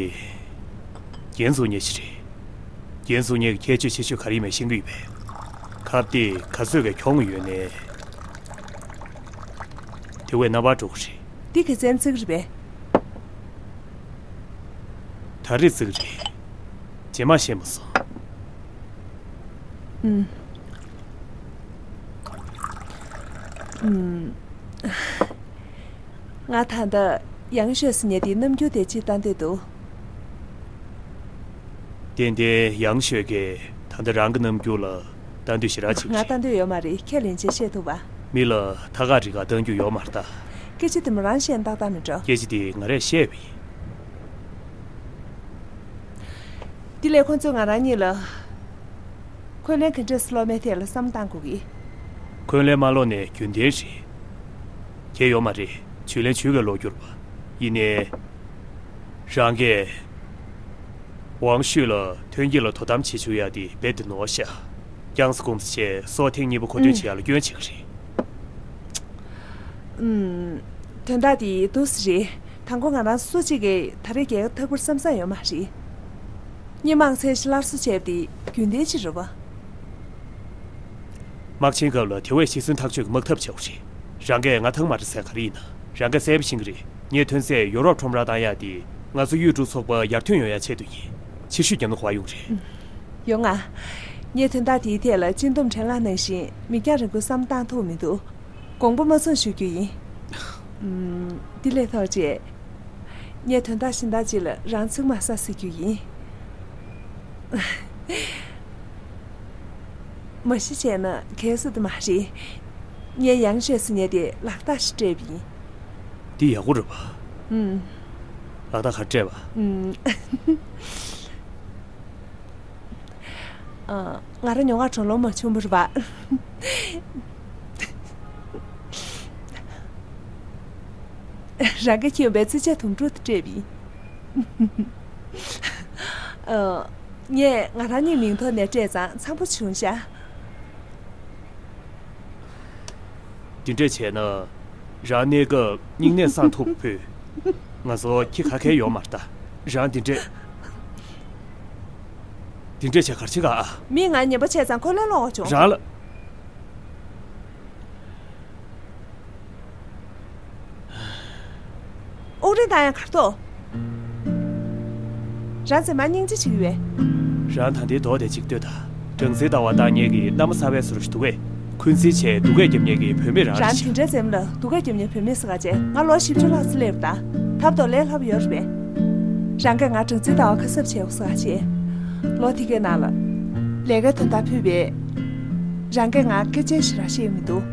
རྒྱན་བཟོ་མཁན་ཞིག་རེད། རྒྱན་བཟོ་མཁན་གྱི་ཁྱད་ཆོས་ཆེ་ཤོས་ག་རེ་ཡིན་མིན་ཤེས་ཀྱི་ཡོད་པས། ཁ་བརྡས་ག་ཚོད་ཀྱི་གྱོང་ཡོད་ནའི། དེ་བས་རྣ་བར་འགྲོ་གི་རེད། འདི་ག་ཚོད་བརྩི་གི་རེད་པས། ད་རེས་བརྩི་གི་རེད། རྗེས་མ་བཤད་མ་སོང་། ཨུམ། ཨུམ། ང་ད་ལྟ་ཡང་ཤོས་སུ་ཉལ་ཏེ་རྣམ་འགྱུར་དེ་ཅིག་ལྟ་འདོད་འདུག་ཏན་ཏན་ཡང་ཤོས་ཀྱིས་ད་ལྟ་རང་གི་རྣམ་འགྱུར་ལ་ལྟ་འདོད་ཞེ་དྲག་བྱེད་ཀྱི་ང་ལྟ་འདོད་ཡོད་མ་རེད། ཁས་ལེན་བྱས་བཤད་ཐུབ་པ། མི་ལ་ཐ་ག་རི་ག་ལྟ་རྒྱུ་ཡོད་མ་རེད་ད། སྐད་ཆ་དེ་མོ་རང་བཤད་ན་ཏག་ཏག་མི་འགྲོ། སྐད་ཆ་དེ་ང་རས་བཤད་པ་ཡིན། དེ་ལས་ཁོ་ཚོས་ང་རང་གཉིས་ལ། འཁོན་ལན་ག་འདྲས་སློག་མིན་ཐད་ལ་བསམ་བློ་གཏང་དགོས་ཀྱི། འཁོན་ལན་མ་སློག་ནས་རྒྱུན་ལྡན་རེད། གལ་ཡོད་མ་རེད། ཇུས་ལེན་ཇུས་ཀྱིས་སློག་རྒྱུ་རེད་པ། ཡིན་ནའི། རང་གིས། ཝང་ཤུས་ལ་ཐོན་སྐྱེད་ལ་དོ་དམ་བྱེད་བཅུག་ཡག་དེ་རྦད་དེ་ནོར་ཤག་རྐྱང་ས་སྐུམ་ས་བྱས་སྲོག་ཐེངས་གཉིས་པ་མཁོ་འདོན་བྱེད་ཡག་ལ་སྐྱོན་བྱེད་ཀྱི་རེད། ཨུམ། དོན་དག་དེ་འདུག་སེ་རེད། དང་པོ་ང་རང་སུ་གཅིག་གིས་ད་རེས་རྒྱལ་ཁ་ཐོབ་ཀྱི་རེད་བསམ་ས་ཡོད་མ་རེད། སྔོན་མ་ཚད་གཞི་སླར་གསོ་བྱས་པ་དེ་རྒྱུན་ལྡན་ཅིག་རེད་པ། དམག་ཆེན་སྐབས་ལ་དེ་བས་ཤི་གསོན་ཐག་གཅོད་ཀྱི་དམག་འཐབ་བྱས་པ་རེད། རང་གིས་ང་ཐང་མ་རེད་ཟེར་ག་རེ་ཡིན་ན། རང་གིས་གསལ་པོ་ཤེས་ཀྱི་རེད། ངས་ཐོན་རྫས་ཡོ་རོབ་ཁྲོམ་རར་བཏང་ཡག་དེ་ང་ཚོ་གཡུས་འབྲུག་ཚོགས་པ་ཡར་ཐོན་ཡོང་ཡག་ཆེད་དུ་ཡིན། ཕྱིར་བཤོལ་རྒྱབ་ན་གོ་བ་ཡོང་རེད། ཡོང་ང་། ངས་དོན་དག་དེའི་ཐད་ལ་སྤྱི་འདོམས་ཁྲེན་ལགས་ནང་བཞིན་མིག་རྒྱང་རིང་པོའི་བསམ་བློ་བཏང་ཐུབ་མི་འདུག་དགོངས་པ་མ་ཚོམས་ཞུ་རྒྱུ་ཡིན། ཨུམ། འདི་ལས་ཐོག་བཅས། ངས་དོན་དག་གཞན་དག་ཅིག་ལ་རང་ཚིག་མ་ཟ་ཟེར་རྒྱུ་ཡིན། མ་གཞི་བྱས་ན་གལ་སྲིད་དུ་མ་རེད། ངས་ཡང་ཤོས་སུ་ཉལ་ཏེ་ལག་རྟགས་ཤིག་སྤྲད་པ་ཡིན། འདི་ཡག་པོ་རེད་པ། ཨུམ། ལག་རྟགས་ག་རེ་སྤྲད་པ། ཨུམ། ཨ། ང་རང་ཉོ་ང་གྲོ་ལོ་མ་ཆུང་པོ་རེད་པ། རང་གིས་ཁྱེར་ཡོང་པའི་རྩིས་ཆས་དུམ་དྲུག་དེ་སྤྲད་པ་ཡིན། ཨ། ངས་ང་རང་ཉིད་མིང་ཐོག་ནས་སྤྲད་ཙང་འཚམ་པོ་བྱུང་ཤག་འདི་འདྲས་བྱས་ན། རང་གནས་སྐབས་སྙིང་ནད་སངས་ཐུབ་ཕོད། ང་ཚོ་ཁྱི་ཁ་ཁའི་ཡོད་མ་རེད་ད། རང་འདི་འདྲས། འདི་འདྲས་བྱས་ག་རེ་བྱེད་ག་ཨ། མིས་ང་ཉན་པ་བྱས་ཙང་འཁོན་ལན་སློག་དགོས་བྱུང་། རང་ལ། དབུགས་རིང་བཏང་ཡག་གར་ཐོག་རང་མཛེས་མ་སྙིང་རྗེ་བྱེད་ཀྱི་ཡོད། རང་ད་ལྟའི་མདོག་དེ་གཅིག་ལྟོས་དང་། སྦྲང་རྩི་ཟླ་བ་བཏང་མཁན་གྱི་གནའ་མ་གསར་པའི་བཟོ་འདྲ་ཞིག་འདུག་གས། འཁོན་འཛིན་བྱས་སྡུག་སྐད་རྒྱབ་མཁན་གྱི་བུད་མེད་རང་རང་རེད་དེ་ཤག་འདྲའི་མཛེས་མ་ལ་སྡུག་སྐད་རྒྱབ་མཁན་བུད་མེད་ཟེར་ག་བྱས། ང་ལོ་བཞི་བཅུ་ལྷག་ཙམ་སླེབས་པ་དང་། ཐབས་མདོག་ལས་སླ་པོ་ཡོད་རེད་པས། རང་གིས་ང་སྦྲང་རྩི་ཟླ་བ་ཁ་གསབ་བྱས་འོ་ཟེར་ག་བྱས། ལོ་དེ་གའི་ནང་ལ། ལས་ཀའི་དོན་དག་ཕུད་པས། རང་གིས་ང་སྐད་ཆ་ཞེ་དྲག་བཤད་མི་འདུག་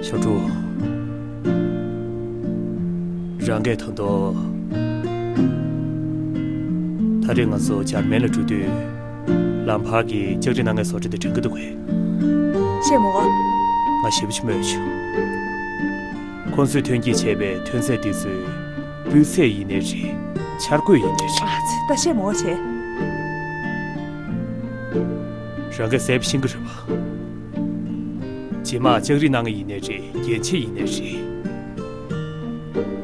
ཞའོ་ཀྲུའུ། རང་གིས་ད་དུང་། ད་རེས་ང་ཚོ་འཇར་མན་ལ་འགྲོ་དུས། ལམ་བར་གྱི་ལྕགས་རི་སྣ་ལྔའི་བཟོ་གྲྭ་དེ་དྲན་གྱི་འདུག་གས། ཤེས་མོ། ང་ཞེ་པོ་ཅིག་སྨོས་བྱུང་། ཁོང་ཚོས་ཐོན་སྐྱེད་བྱས་པའི་ཐོན་རྫས་དེ་ཚོའི་སྤུས་ཚད་ཡིན་ནའི་རེད། འཆར་འགོད་ཡིན་ནའི་རེད། ཨ་ཙི། ད་ཤེས་མོ་བྱས། རང་གིས་གསལ་པོ་ཤེས་ཀྱི་རེད་པ། རྗེས་མ་ལྕགས་རི་སྣ་ལྔ་ཡིན་ནའི་རེད། རྒྱན་ཆས་ཡིན་ནའི་རེད།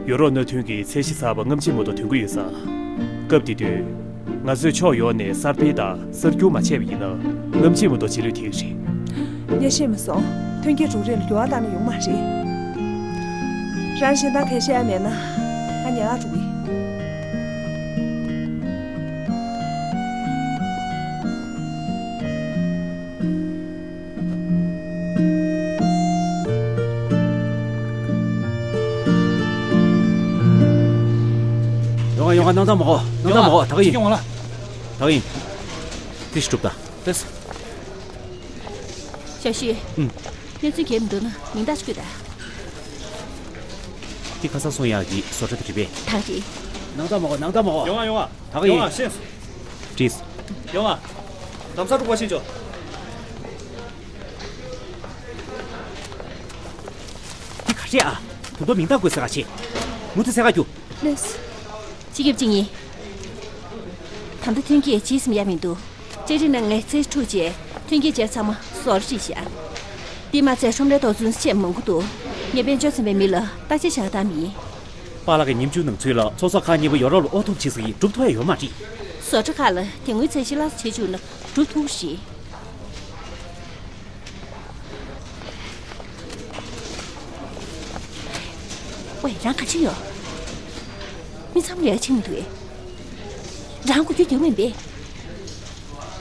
ཡོ་རོབ་མནའ་མཐུན་གྱི་ཚད་གཞི་གསར་པ་སྔ་ཕྱི་མ་གཏོགས་ཐོན་གྱི་ཡོད་ཙང་། སྐབས་དེ་དུས། ང་ཚོས་ཕྱོགས་ཡོངས་ནས་གསར་སྤེལ་དང་གསར་སྒྱུར་མ་བྱས་པ་ཡིན་ན། སྔ་ཕྱི་མ་གཏོགས་རྗེས་ལུས་ཐེབས་ཀྱི་རེད། ངས་ཤེས་མ་སོང་། ཐོན་སྐྱེད་འབྲུག་རིགས་ལ་འགྱུར་བ་བཏང་ན་ཡོང་མ་རེད། རང་གཞན་དག་གས་བཤད་ཡ་མེད་ན། ང་ཉལ་ལ་འགྲོ་གི། ཡོང་ང་ཡོང་ང། སྣང་དག་མ་གོ། སྣང་དག་མ་གོ། ད་ག་ཡིན། ཡོང་ང་ལ། ད་ག་ཡིན། ཏི་ཤི་གྲུབ་ད། ལགས། ཞའོ་ཤུས། ཨུམ། གནས་ཚུལ་གལ་མི་འདུག་ན་མིང་རྟགས་ཅིག་བཀོད་དང་། འདི་ཁ་སང་སོང་ཡག་གི་བཟོ་གྲྭ་དེ་རེད་པས། ད་རེད། སྣང་དག་མ་གོ། སྣང་དག་མ་གོ། ཡོང་ང་ཡོང་ང་། ད་ག་ཡོང་ཡིན། ང་ཤེས་སོང་། བྲིས། ཡོང་ང་། དམ་ས་དྲུག་པ་ཤེས་ཆོག་འདི་ག་རེད་ཨ། དུ་དོ་མིང་རྟགས་བཀོད་ཟེར་ག་ཆེ། མུ་མཐུད་གསལ་ཁ་རྒྱུ། ལགས། སྤྱི་ཁྱབ་ཅིག་ཡིན། ད་ལྟ་ཐོན་སྐྱེད་ཇི་སམ་ཡ་མི་འདུག་ལྕགས་རི་ནང་ངའི་ཚེ་ཕྲུག་བཅས་ཐོན་སྐྱེད་བྱས་ཚང་མ་བཟོ་གྲྭ་ཁྲིད་བཞག་འདི་མ་ཚད་ཁྲོམ་རའི་ཐོག་རྫུན་བཤད་མང་པོ་འདུག་ངས་དཔལ་འབྱོར་ཚན་པའི་མི་ལ་བརྟག་དཔྱད་བྱ་བཏང་མིན། པཱ་ལགས་ཀྱིས་ཉིན་བཅུ་ནང་ཚུད་ལ་ཚོང་ཟོག་ཁག་གཉིས་པོ་ཡོ་རོབ་ལ་དབོར་ཐུབ་བྱེད་ཟེར་གྱི་འགྲུབ་ཐུབ་ཡ་ཡོད་མ་རེད། བཟོ་གྲྭ་ཁག་ལ་དེ་སྔོན་ཚད་གཞི་སླར་གསོ་བྱེད་བཅུག་ན་འགྲུབ་ཐུབ་རེད། ཝེ། རང་ག་ཅི་ཡོད། མི་ཚང་མ་ལས་ཀ་བྱེད་མི་འདུག་ཨེ། རང་གོ་རྒྱུ་རྒྱུ་མིན་པས།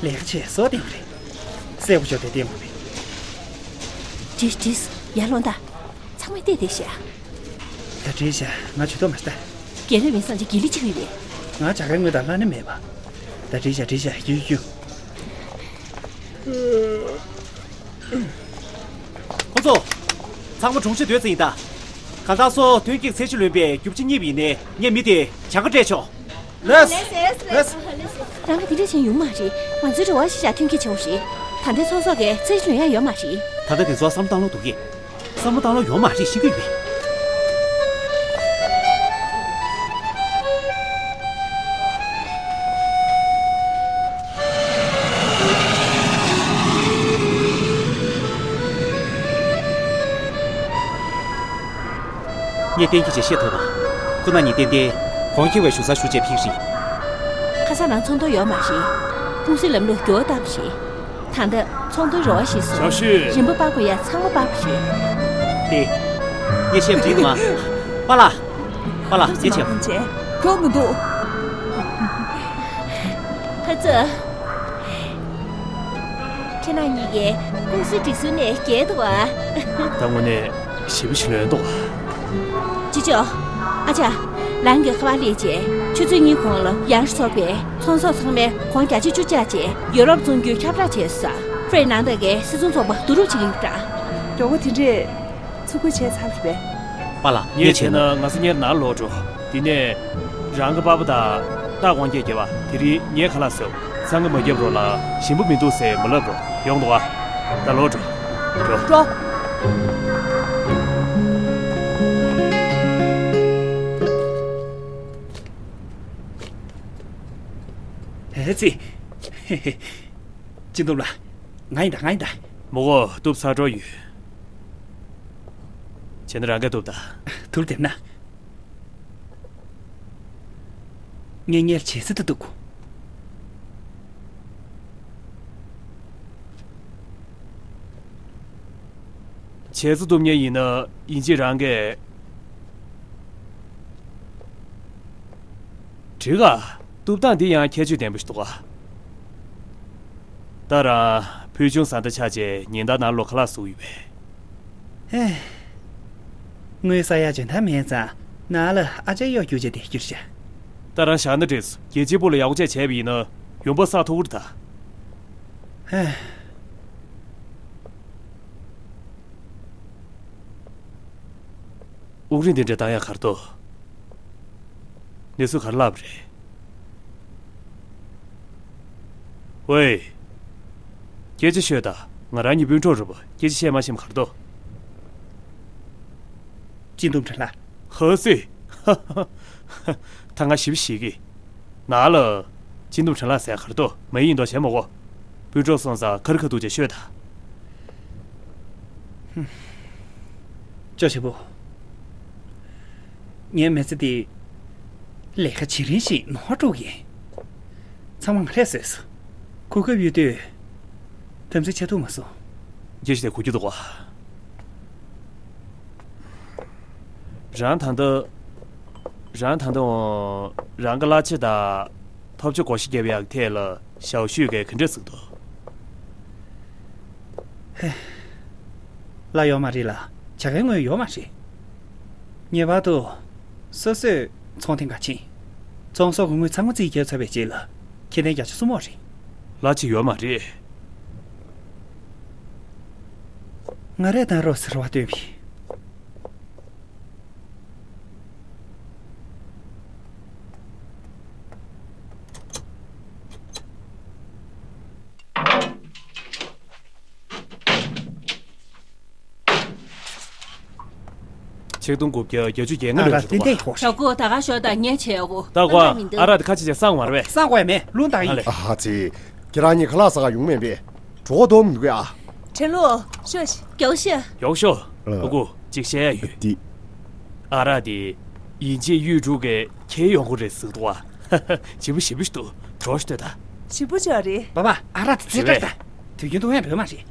ལས་ཀ་བྱས་སོ་བསྟན་པ་རེད། གསལ་པོ་ཤོག་དེ་བསྟན་དགོས་པས། བྲིས་བྲིས། ཡར་ལོངས་དང་། ཚང་མས་བལྟས་བསྡད་ཤག་ད་བྲིས་བཞག་ང་ཇུས་གཏོགས་མ་ཤེས་ད། རྒན་ལས་མི་སང་ཅི་དགེ་ལས་ཅིག་ཡོད་པས། ང་བྱ་དགའི་དངུལ་དང་ལྷ་ནི་མེད་པ། ད་བྲིས་བཞག་བྲིས་བཞག་རྒྱུ་རྒྱུ། ཁོ་ཚོ། ཚང་མ་གྲོང་གཞིར་སྡོད་ཚར་ཡིན་ད། གང་ལྟར་སོ་ཐོན་སྐྱེད་ཚད་གཞི་ལོན་པའི་རྒྱུ་ཆ་རྙེད་པ་ཡིན་ནའི་ངས་མི་དེ་བྱ་དགའ་སྤྲད་ཆོག་ལགས། ལགས། རང་གི་དེ་འདྲ་བྱས་ཡོང་མ་རེད། ང་ཚོའི་རེ་བ་གཞི་བཞག་ཐོན་སྐྱེད་བྱེད་དགོས་རེད། ད་ལྟའི་ཚོང་ཟོག་གི་ཚད་གཞི་ལོན་ཡ་ཡོད་མ་རེད། ད་ལྟ་དེ་ཚོ་བསམ་བློ་བཏང་ལོང་འདུག་གས། བསམ་བློ་བཏང་ལོང་ཡོད་མ་རེད་ཤེས་ཀྱི་ཡོད་པས། ངས་གཏན་འཁེལ་བྱས་བཤད་ཐུབ་པ། ཁོ་ན་ཉིད་ཏན་ཏན་གོང་ཁེ་བའི་ཞུ་ས་ཞུ་བྱས་ཕིག་རིག་ཁ་སང་རང་ཚོང་དོན་ཡོད་མ་རེད། ཀུང་སིའི་ལམ་ལུགས་འགྱུར་བ་བཏང་བ་རེད། ད་ལྟ་ཚོང་དོན་རོགས་ཞེས་སོ། ཞའོ་ཤུས། རིན་པ་སྤར་དགོས་ཡ་ཚང་མ་སྤར་བ་རེད། དེ། ངས་བཤད་པ་འགྲིག་འདུག་ཨ། པཱ་ལགས། པཱ་ལགས་ངས་བཤད་པ། ཁྱོད་མི་འདུག་ཧ་ཙི། ཁྱེད་རང་གཉིས་ཀས་ཀུང་སི་སྒྲིག་སྲོལ་ནས་འགལ་འདུག་ཨ། ད་དངོས་གནས་ཞེ་པོ་ཞིག་ལོན་འདུག་ཨ། ཅི་ཅོ། ཨ་ཅག་ལང་གི་ཁ་པར་སླེབས་རྗེས་ཆུ་ཚོད་གཉིས་གོང་ལ་ཡང་ཚོགས་པའི་ཚོང་ཟོག་ཚང་མའི་གོང་བརྒྱ་ཆ་བཅུ་བཅག་བྱས་ཡོ་རོབ་བཙོང་རྒྱུའི་ཁྱབ་བསྒྲགས་བྱས་སོང་། ཧྥེ་ནང་བདག་གིས་སྲིད་ཚོང་ཚོགས་པ་བསྡུ་རུབ་བྱེད་ཀྱི་ཡོད་པ་འདྲ། མགྱོགས་པོ་དེ་འདྲས་ཚུར་རྒོལ་བྱས་ཚར་བ་རེད་པས། པཱ་ལགས་ངས་བྱས་ན་ང་སང་ཉིན་ནང་ལོག་འགྲོ། དེ་ནས་རང་གི་པ་ཕ་དང་རྟ་དབང་སྐྱེད་བརྒྱབ་པ་དེ་རིང་ངའི་ཁ་ལག་ཟོས། འཚང་ཁ་མ་བརྒྱབ་རོགས་ལ་ཞིམ་པོ་མི་འདུག་ཟེར་མ་ལབ་རོགས། ཡོང་འདུག་ཨ། ད་ལོག་འགྲོ། འགྲོ། འགྲོ། ཨེ་ཙི། སྤྱི་འདོམས་ལགས། ང་ཡིན་ད། ང་ཡིན་ད། མོ་གོ་གཏུབ་ཚར་འགྲོ་ཡོད། བྱས་ན་རང་གིས་གཏུབ་ད། ཐུགས་བདེ་ན། ངས་སྔར་བྱས་ཚད་དུ་འདུག་བྱས་ཚད་གཏུབ་མཁན་ཡིན་ན་ཡིན་གཅིག་རང་གིས། འགྲིག་ག་གཏུབ་སྟངས་འདི་ཡང་ཁྱད་ཆོས་ལྡན་པ་ཞིག་འདུག་ག་ད་རང་ཕུལ་བྱུང་བཟའ་ཟླ་ཆགས་བྱས་ཉིན་ལྟར་ནང་ལོགས་ཁ་ལག་བཟོ་གི་ཡོད་པས། ཧེ། དངུལ་ཟ་ཡག་འཇོན་ཐང་མེད་ཙང་ནང་ལ་ཨ་ཅག་གཡོག་རྒྱུག་བྱས་བསྡད་རྒྱུ་རེད་ཤག་ད་རང་བཞག་ན་འགྲིག་རྒྱལ་གཅེས་པོ་ལ་ཡག་པོ་བྱས་བྱས་པ་ཡིན་ན་ཡོང་འབབ་བསགས་ཐུབ་ཀྱི་རེད་ད། ཧེ། དབུགས་རིང་འདི་འདྲ་བཏང་ཡག་ག་རེ་འདུག་གནས་ཚུལ་ག་རེ་ལབ་པ་རེད། ཝེ། སྐད་ཆ་ཤོད་ད། ང་རང་གཉིས་སྤུན་གྲོགས་རེད་པ། སྐད་ཆ་བཤད་མ་ཤེས་པ་ག་རེ་འདུག་སྤྱི་འདོམས་དྲན་ལགས། ཧ་སི། ད་ང་ཞིབ་ཞིག་གི་ནང་ལ་སྤྱི་འདོམས་དྲན་ལགས་ཟེར་ག་རེ་འདུག་མ་ཡིན་མདོག་བྱེད་མ་གོ་སྤུན་གྲོགས་སོང་ཙང་ཁ་རི་ཁ་ཐུག་ཅིག་ཤོད་ད། ཅོ་ཞིག་པོ། ངའི་མི་ཚེ་འདི་ལས་ཀ་བྱེད་རིན་ཞིག་ནོར་འགྲོ་གི་ཡིན། ཚང་མ་ང་ལས་བཟོས་སོ། གོ་སྐབས་ཡོད་དུས་དམ་འཛིན་བྱེད་ཐུབ་མ་སོང་། རྒྱལ་སྤྱི་དེ་གོ་རྒྱུ་འདུག་ག་རང་ད་ལྟ་ རང་ད་དུང་རང་གི་གླ་ཆ་དང་ཐོབ་ཆ་བགོ་བཤའ་རྒྱབ་ཡག་ཐད་ལ་ཞའོ་ཤུས་ཀྱིས་ག་འདྲ་ཟེར་འདུག་གླ་ཡོད་མ་རེད་ལ། བྱ་དགའི་དངུལ་ཡོད་མ་རེད། ངེས་པར་དུ་སོ་སོས་ཚོང་ཐེངས་ཁ་ཕྱིན། ཚོང་ཟོག་གི་དངུལ་ཚང་མ་རྩིས་བརྒྱབ་ཚར་བའི་རྗེས་ལ་ཁེ་ཕན་བརྒྱ་ཆ་གསུམ་འོག་རེད། གླ་ཆ་ཡོད་མ་རེད། ང་རས་བཏང་རོགས་ཟེར་བ་སྟོན་པས། ཆིག་སྟོང་དགུ་བརྒྱ་བརྒྱད་ཅུ་གྱ་ལྔ་ཨ་ར་ལོས་རེད་ཏན་ཏན་འདུག་ག་ཡོད་རེད། ཞའོ་ཀུའུ། ད་ག་ཞོག་དང་ཉལ་བྱས་འོ། ད་ཀོ། ཨ་ར་དེ་ཁ་ཆེ་ཆེ་གསང་བ་རེད་པས། གསང་དགོས་མེད། ལུང་དག་ཡིན། ཨ་ལེ། ཨ་ཙི། ཁྱེད་རང་གཉིས་ཁ་ལག་ཟ་ག་ཡོང་མེད་པས། གྲོད་ཁོག་ལྟོགས་མི་འདུག་གས། ཨ། ཁྲེན་ལུ། ཤོག་ཤིག་མགྱོགས་ཤོག་མགྱོགས་ཤོག་ཨ་ཀུ། ཅིག་བཤད་ཡ་ཡོད། འདི། ཨ་ར་དེ་ཡིན་ཆེས་གཡུས་དྲུག་གི་ཁྱེར་ཡོང་གི་རེད་ཟེར་འདུག་ག་ཞིམ་པོ་ཞིམ་པོ་ཞིག་འདུག་འགྲོ་ཤོག་ལྟོས་དང་། ཞིམ་པོ་ཅིག་རེད། པ་པ། ཨ་ར་དེ་ཚེ་བཀྲ་ད། དུས་རྒྱུན་འཐུང་ཡ་འདོད་མ་རེད།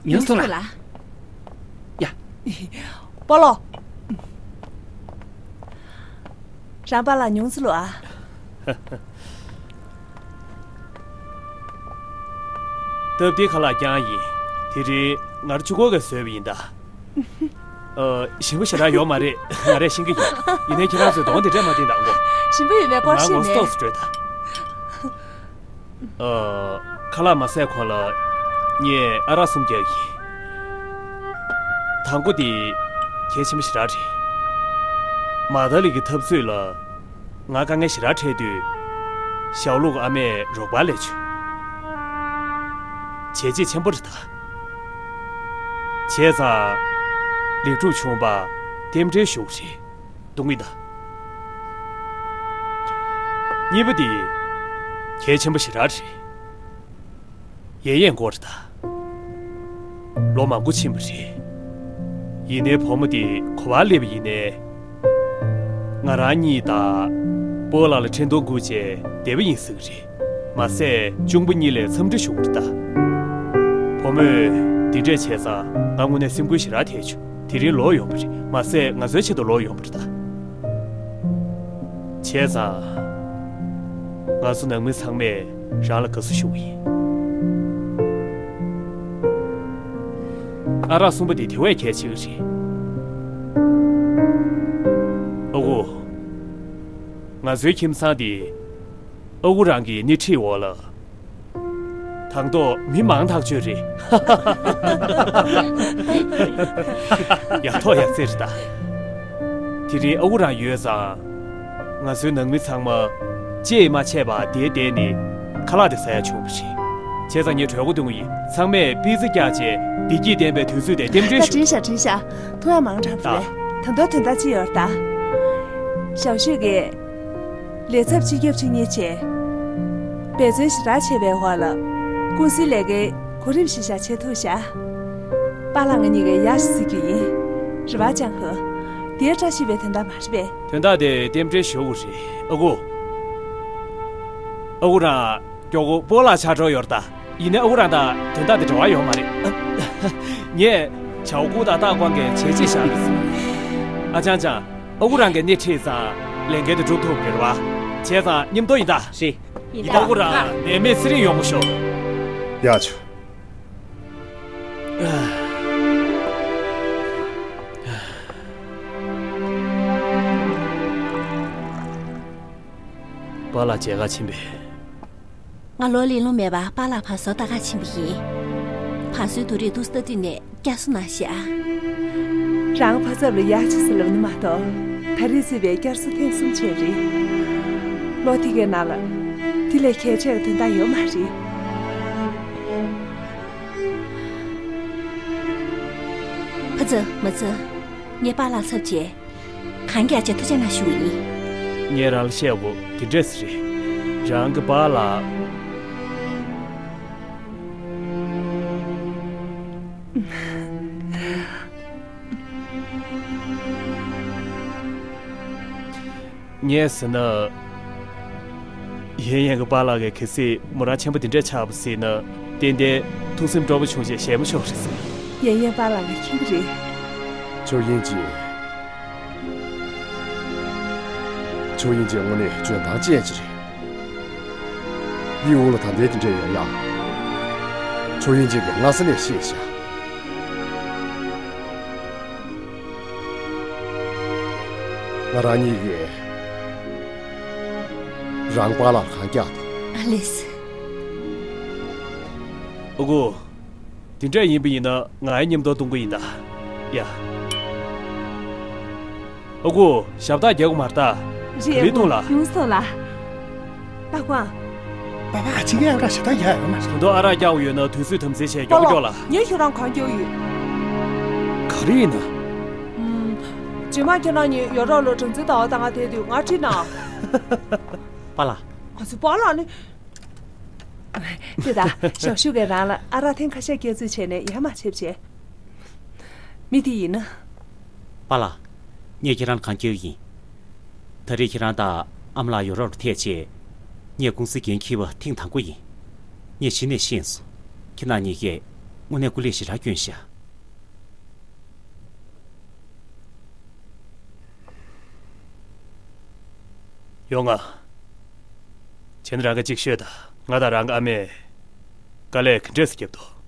ཉུང་སུ་ལ། ཡ། སྤོ་ལོ། རང་པཱ་ལགས་ཉུང་སུ་ལོ་ཨ། སྟབས་བདེའི་ཁ་ལག་རྐྱང་ཡིན། དེ་རིང་ང་རང་གཅིག་པོ་གིས་བཟོས་པ་ཡིན་ད། ཨ། ཞིམ་པོ་ཞེ་དྲག་ཡོད་མ་རེད། ང་རས་ཤེས་ཀྱི་ཡོད། ཡིན་ནའི་ཁྱེད་རང་ཚོས་གདོང་དེ་འདྲས་མ་བསྟན་དང་གོ། ཞིམ་པོ་ཡོད་མེད་སྐོར་ང་ཞེས་ངོ་ནས། སོགས་སུ་སྤྲོད་དང་། ཨ། ཁ་ལག་མ་ཟས་གོང་ལ་ངས་ཨ་རག་གསུམ་བརྒྱབ་ཡིན། དང་པོ་དེ་གལ་ཆེན་པོ་ཞེ་དྲག་རེད། མ་ཏཱ་ལི་གི་འཐབ་རྩོད་ལ་ང་དཀའ་ངལ་ཞེ་དྲག་འཕྲད་དུས། ཞའོ་ལུག་ཨ་མས་རོགས་པ་ལས་བྱུང་། བྱས་རྗེས་ཆེན་པོ་རེད་ད། བྱས་ཙང་། ལེགས་གྲུབ་བྱུང་བར་རྟེན་འབྲེལ་ཞུ་གི་རེད། འདུག་མི་ད། གཉིས་པ་དེ་གལ་ཆེན་པོ་ཞེ་དྲག་རེད། ཡན་ཡན་སྐོར་རེད་ད། ལོ་མང་པོ་ཕྱིན་པ་རེད། ཡིན་ནའི་བུ་མོ་དེ་ག་པར་སླེབས་པ་ཡིན་ནའི། ང་རང་གཉིས་དང་སྤོ་ལགས་ལ་འཕྲིན་གཏོང་བསྐུར་བྱས་བསྡད་པ་ཡིན་ཟེར་གི་རེད། མ་ཟད་གཅུང་པོ་གཉིས་ལ་འཚམས་འདྲི་ཞུ་གི་རེད་ད། བུ་མོས་འདི་འདྲས་བྱས་ཙང་ང་དངོས་གནས་སེམས་འགུལ་ཞེ་དྲག་ཐེབས་བྱུང་། དེ་རིང་ལོག་ཡོང་བ་རེད། མ་ཟད་ང་ཚོའི་ཆེད་དུ་ལོག་ཡོང་བ་རེད་ད། བྱས་ཙང་། ང་ཚོ་ནང་མི་ཚང་མས་རང་ལ་དགའ་བསུ་ཞུ་གི་ཡིན། ཨ་རག་གསུམ་པ་དེ་དེ་བས་གལ་ཆེ་གི་རེད། ཨ་ཁུ། ང་ཚོའི་ཁྱིམ་ཚང་འདི་ཨ་ཁུ་རང་གི་སྣེ་ཁྲིད་འོག་ལ། དང་ཐོག་མི་མང་ཐག་ཆོད་རེད། ཡག་ཐོག་ཡག་བརྩེགས་རེད་ད། དེ་རིང་ཨ་ཁུ་རང་ཡོད་ཙང་། ང་ཚོའི་ནང་མི་ཚང་མ་ཅི་ཡིས་མ་ཆད་པར་དེར་བསྡད་ནས་ཁ་ལག་དེ་ཟ་ཡག་བྱུང་བ་རེད། བྱས་ཙང་ངས་གྲོས་འགོ་འདོན་གྱི་ཡིན། ཚང་མས་པི་ཙ་བཀྱགས་བྱས་བདེ་སྐྱིད་ལྡན་པའི་དུས་ཚོད་དེ་རྟེན་འབྲེལ་ད་ཞུ། དྲན་ཤག་དྲན་ཤག་འཐུང་ཡག་མང་དྲགས་པ་རེད། ད་དུང་དོན་དག་ཅིག་ཡོད་རེད་ད། ཞའོ་ཤུས་ཀྱིས། ལས་ཚབ་སྤྱི་ཁྱབ་ཆེན་གཉིས་བྱས། འབད་བརྩོན་ཞེ་དྲག་བྱས་པའི་འོག་ལ། ཀུང་སིའི་ལས་ཀའི་གོ་རིམ་གཞི་བཞག་བྱེད་ཐུབ་ཤག་པཱ་ལགས་ང་གཉིས་ཀྱིས་ཡག་ཞིག་གཟིགས་རྒྱུ་ཡིན། རེད་པ་ཅང་ཧུ། དེའི་བཀྲ་ཤིས་པའི་དོན་དག་མ་རེད་པས། དོན་དག་དེ་རྟེན་འབྲེལ་ཞུ་དགོས་རེད། ཨ་ཁུ། ཨ་ཁུ་རང་མགྱོགས་པོ་སྤོ་ལགས་ཕྱག་འགྲོ་ཡོད་རེད་ད། ཡིན་ནའི་ཨ་ཁུ་རང་དང་དོན་དག་དེ་འབྲེལ་བ་ཡོད་མ་རེད། ངས་ཞའོ་ཀུའུ་དང་ཏཱ་ཀོང་གི་བྱས་རྗེས་བཞག་གི་ཡིན། ཨ་ཅང་ཅང་། ཨ་ཁུ་རང་གི་སྣེ་ཁྲིད་ཙང་ལས་འགན་དེ་སྒྲུབ་ཐུབ་རེད་པ། བྱས་ཙང་མཉམ་དུ་ཡིན་ད། རེད། ཡིན་ད། ཨ་ཁུ་རང་ནད་མེད་ཚེ་རིང་ཡོང་ངོ་ཤོག་ཡག་བྱུང་། པཱ་ལགས་མཇལ་ཁ་ཕྱིན་པས། ང་ལོ་ལེ་ལོ་མེད་པར་པཱ་ལགས་བ་བཟོ་ལྟ་ག་ཕྱིན་པ་ཡིན། བ་བཟོའི་དུ་རིགས་འདུག་སྟ་དུས་ནས་བསྐྱར་གསོ་གནང་ཤག་རང་བ་ཚབ་ལ་ཡག་ཅིག་ཟེར་ལབ་ནི་མ་གཏོགས་ད་རེས་བརྩིས་པའི་བསྐྱར་གསོ་ཐེངས་གསུམ་བྱས་རེད། ལོ་དེ་གའི་ནང་ལ་དེ་ལས་གལ་ཆེ་བའི་དོན་དག་ཡོད་མ་རེད། ཕ་ཚ་མ་ཚ། ངས་པཱ་ལགས་ཚབ་བྱས། གང་རྒྱ་ཆེ་ཐུགས་རྗེ་གནང་ཞུ་གི་ཡིན། ངས་རང་ལ་བཤད་དགོས་དེ་འདྲས་རེད། རང་གི་པཱ་ལགས། ངས་ཟེར་ན། ཡན་ཡན་གྱི་པཱ་ལགས་ཀྱིས་གལ་སྲིད་མོ་རང་ཆེན་པོ་དེ་འདྲས་ཆགས་པ་ཟེར་ན་ཏན་ཏན་ཐུགས་སེམས་སྤྲོ་པོ་བྱུང་བྱས་ཞེད་པོ་ཤོར་རེད་ཟེར། ཡན་ཡན་པཱ་ལགས་ཀྱི་ཁྱིམ་པ་རེད། ཅོ་ཡན་ཅི། ཆོས་དབྱིངས་ཅན་དངོས་གནས་འཇོན་ཐང་ཅན་ཅིག་རེད། ཡིད་འོང་ལ་ད་ལྟའི་དེ་འདྲ་ཡོད་ཡ། ཆོས་དབྱིངས་ཅན་གྱིས་སྔ་ས་ནས་ཤེས་ཤག་ང་རང་གཉིས་ཀྱིས་རང་པཱ་ལགས་གང་རྒྱག་དང་། ཨ་ལེས། ཨ་ཁུ། དེ་འདྲ་ཡིན་པ་ཡིན་ན་ང་ཡི་མཉམ་དུ་གཏོང་གི་ཡིན་ད། ཡ། ཨ་ཁུ། ཞབས་ཐག་རྒྱག་དགོས་མ་རེད་ད། རེད། ག་ལེར་གཏོང་ལ། ཡོང་སོང་ལ། པ་ཀོང་། པ་པ་ཨ་ཅེ་གིས་ཨ་རག་ཞབས་ཐག་རྒྱག་ཡོད་མ་རེད། ད་དུང་ཨ་རག་རྒྱག་དགོས་ཡོད་ན་དུས་ཚོད་དམ་འཛིན་བྱས་མགྱོགས་པོ་མགྱོགས་ལ། ངས་ཁྱོད་རང་གང་རྒྱག་ཡོད། ག་རེ་ཡིན་ན། ཨུམ། རྗེས་མ་ཁྱེད་རང་གཉིས་ཡོ་རོབ་ལ་གྲོང་ཚོའི་ཟླ་བ་ལྟ་ག་ཐད་དུས་ང་ཁྲིད་གནང་། པཱ་ལགས། ང་ཚོ་པཱ་ལགས་ནི། དེ་ད་ཞང་ཞུང་གིས་རང་ལ་ཨ་རག་ཐེངས་ཁ་ཤས་བསྐྱལ་རྩིས་བྱས་ནས་ཡར་མར་བྱས་པ་བྱས། མི་དེ་ཡིན་ན། པཱ་ལགས། ངས་ཁྱེད་རང་ལ་གང་སྐྱོན་ཡིན། ད་རེས་ཁྱེད་རང་དང་ཨ་མ་ལགས་ཡོ་རོབ་ལ་ཐད་རྗེས། ངས་ཀུང་སིའི་འགན་འཁྱེར་བ་ཐེངས་དང་པོ་ཡིན། ངས་གཞི་ནས་ཤེས་སོང་། ཁྱེད་རང་གཉིས་ཀས་དངོས་གནས་སྐུ་ལས་ཞེ་དྲག་བསྐྱོན་ཤག་ཡོང་ང་། བྱས་ན་རང་གིས་གཅིག་ཤོད་དང་། ང་དང་རང་གི་ཨ་མས་དཀའ་ལས་ག་འདྲས་སེ་བརྒྱབ་འདུག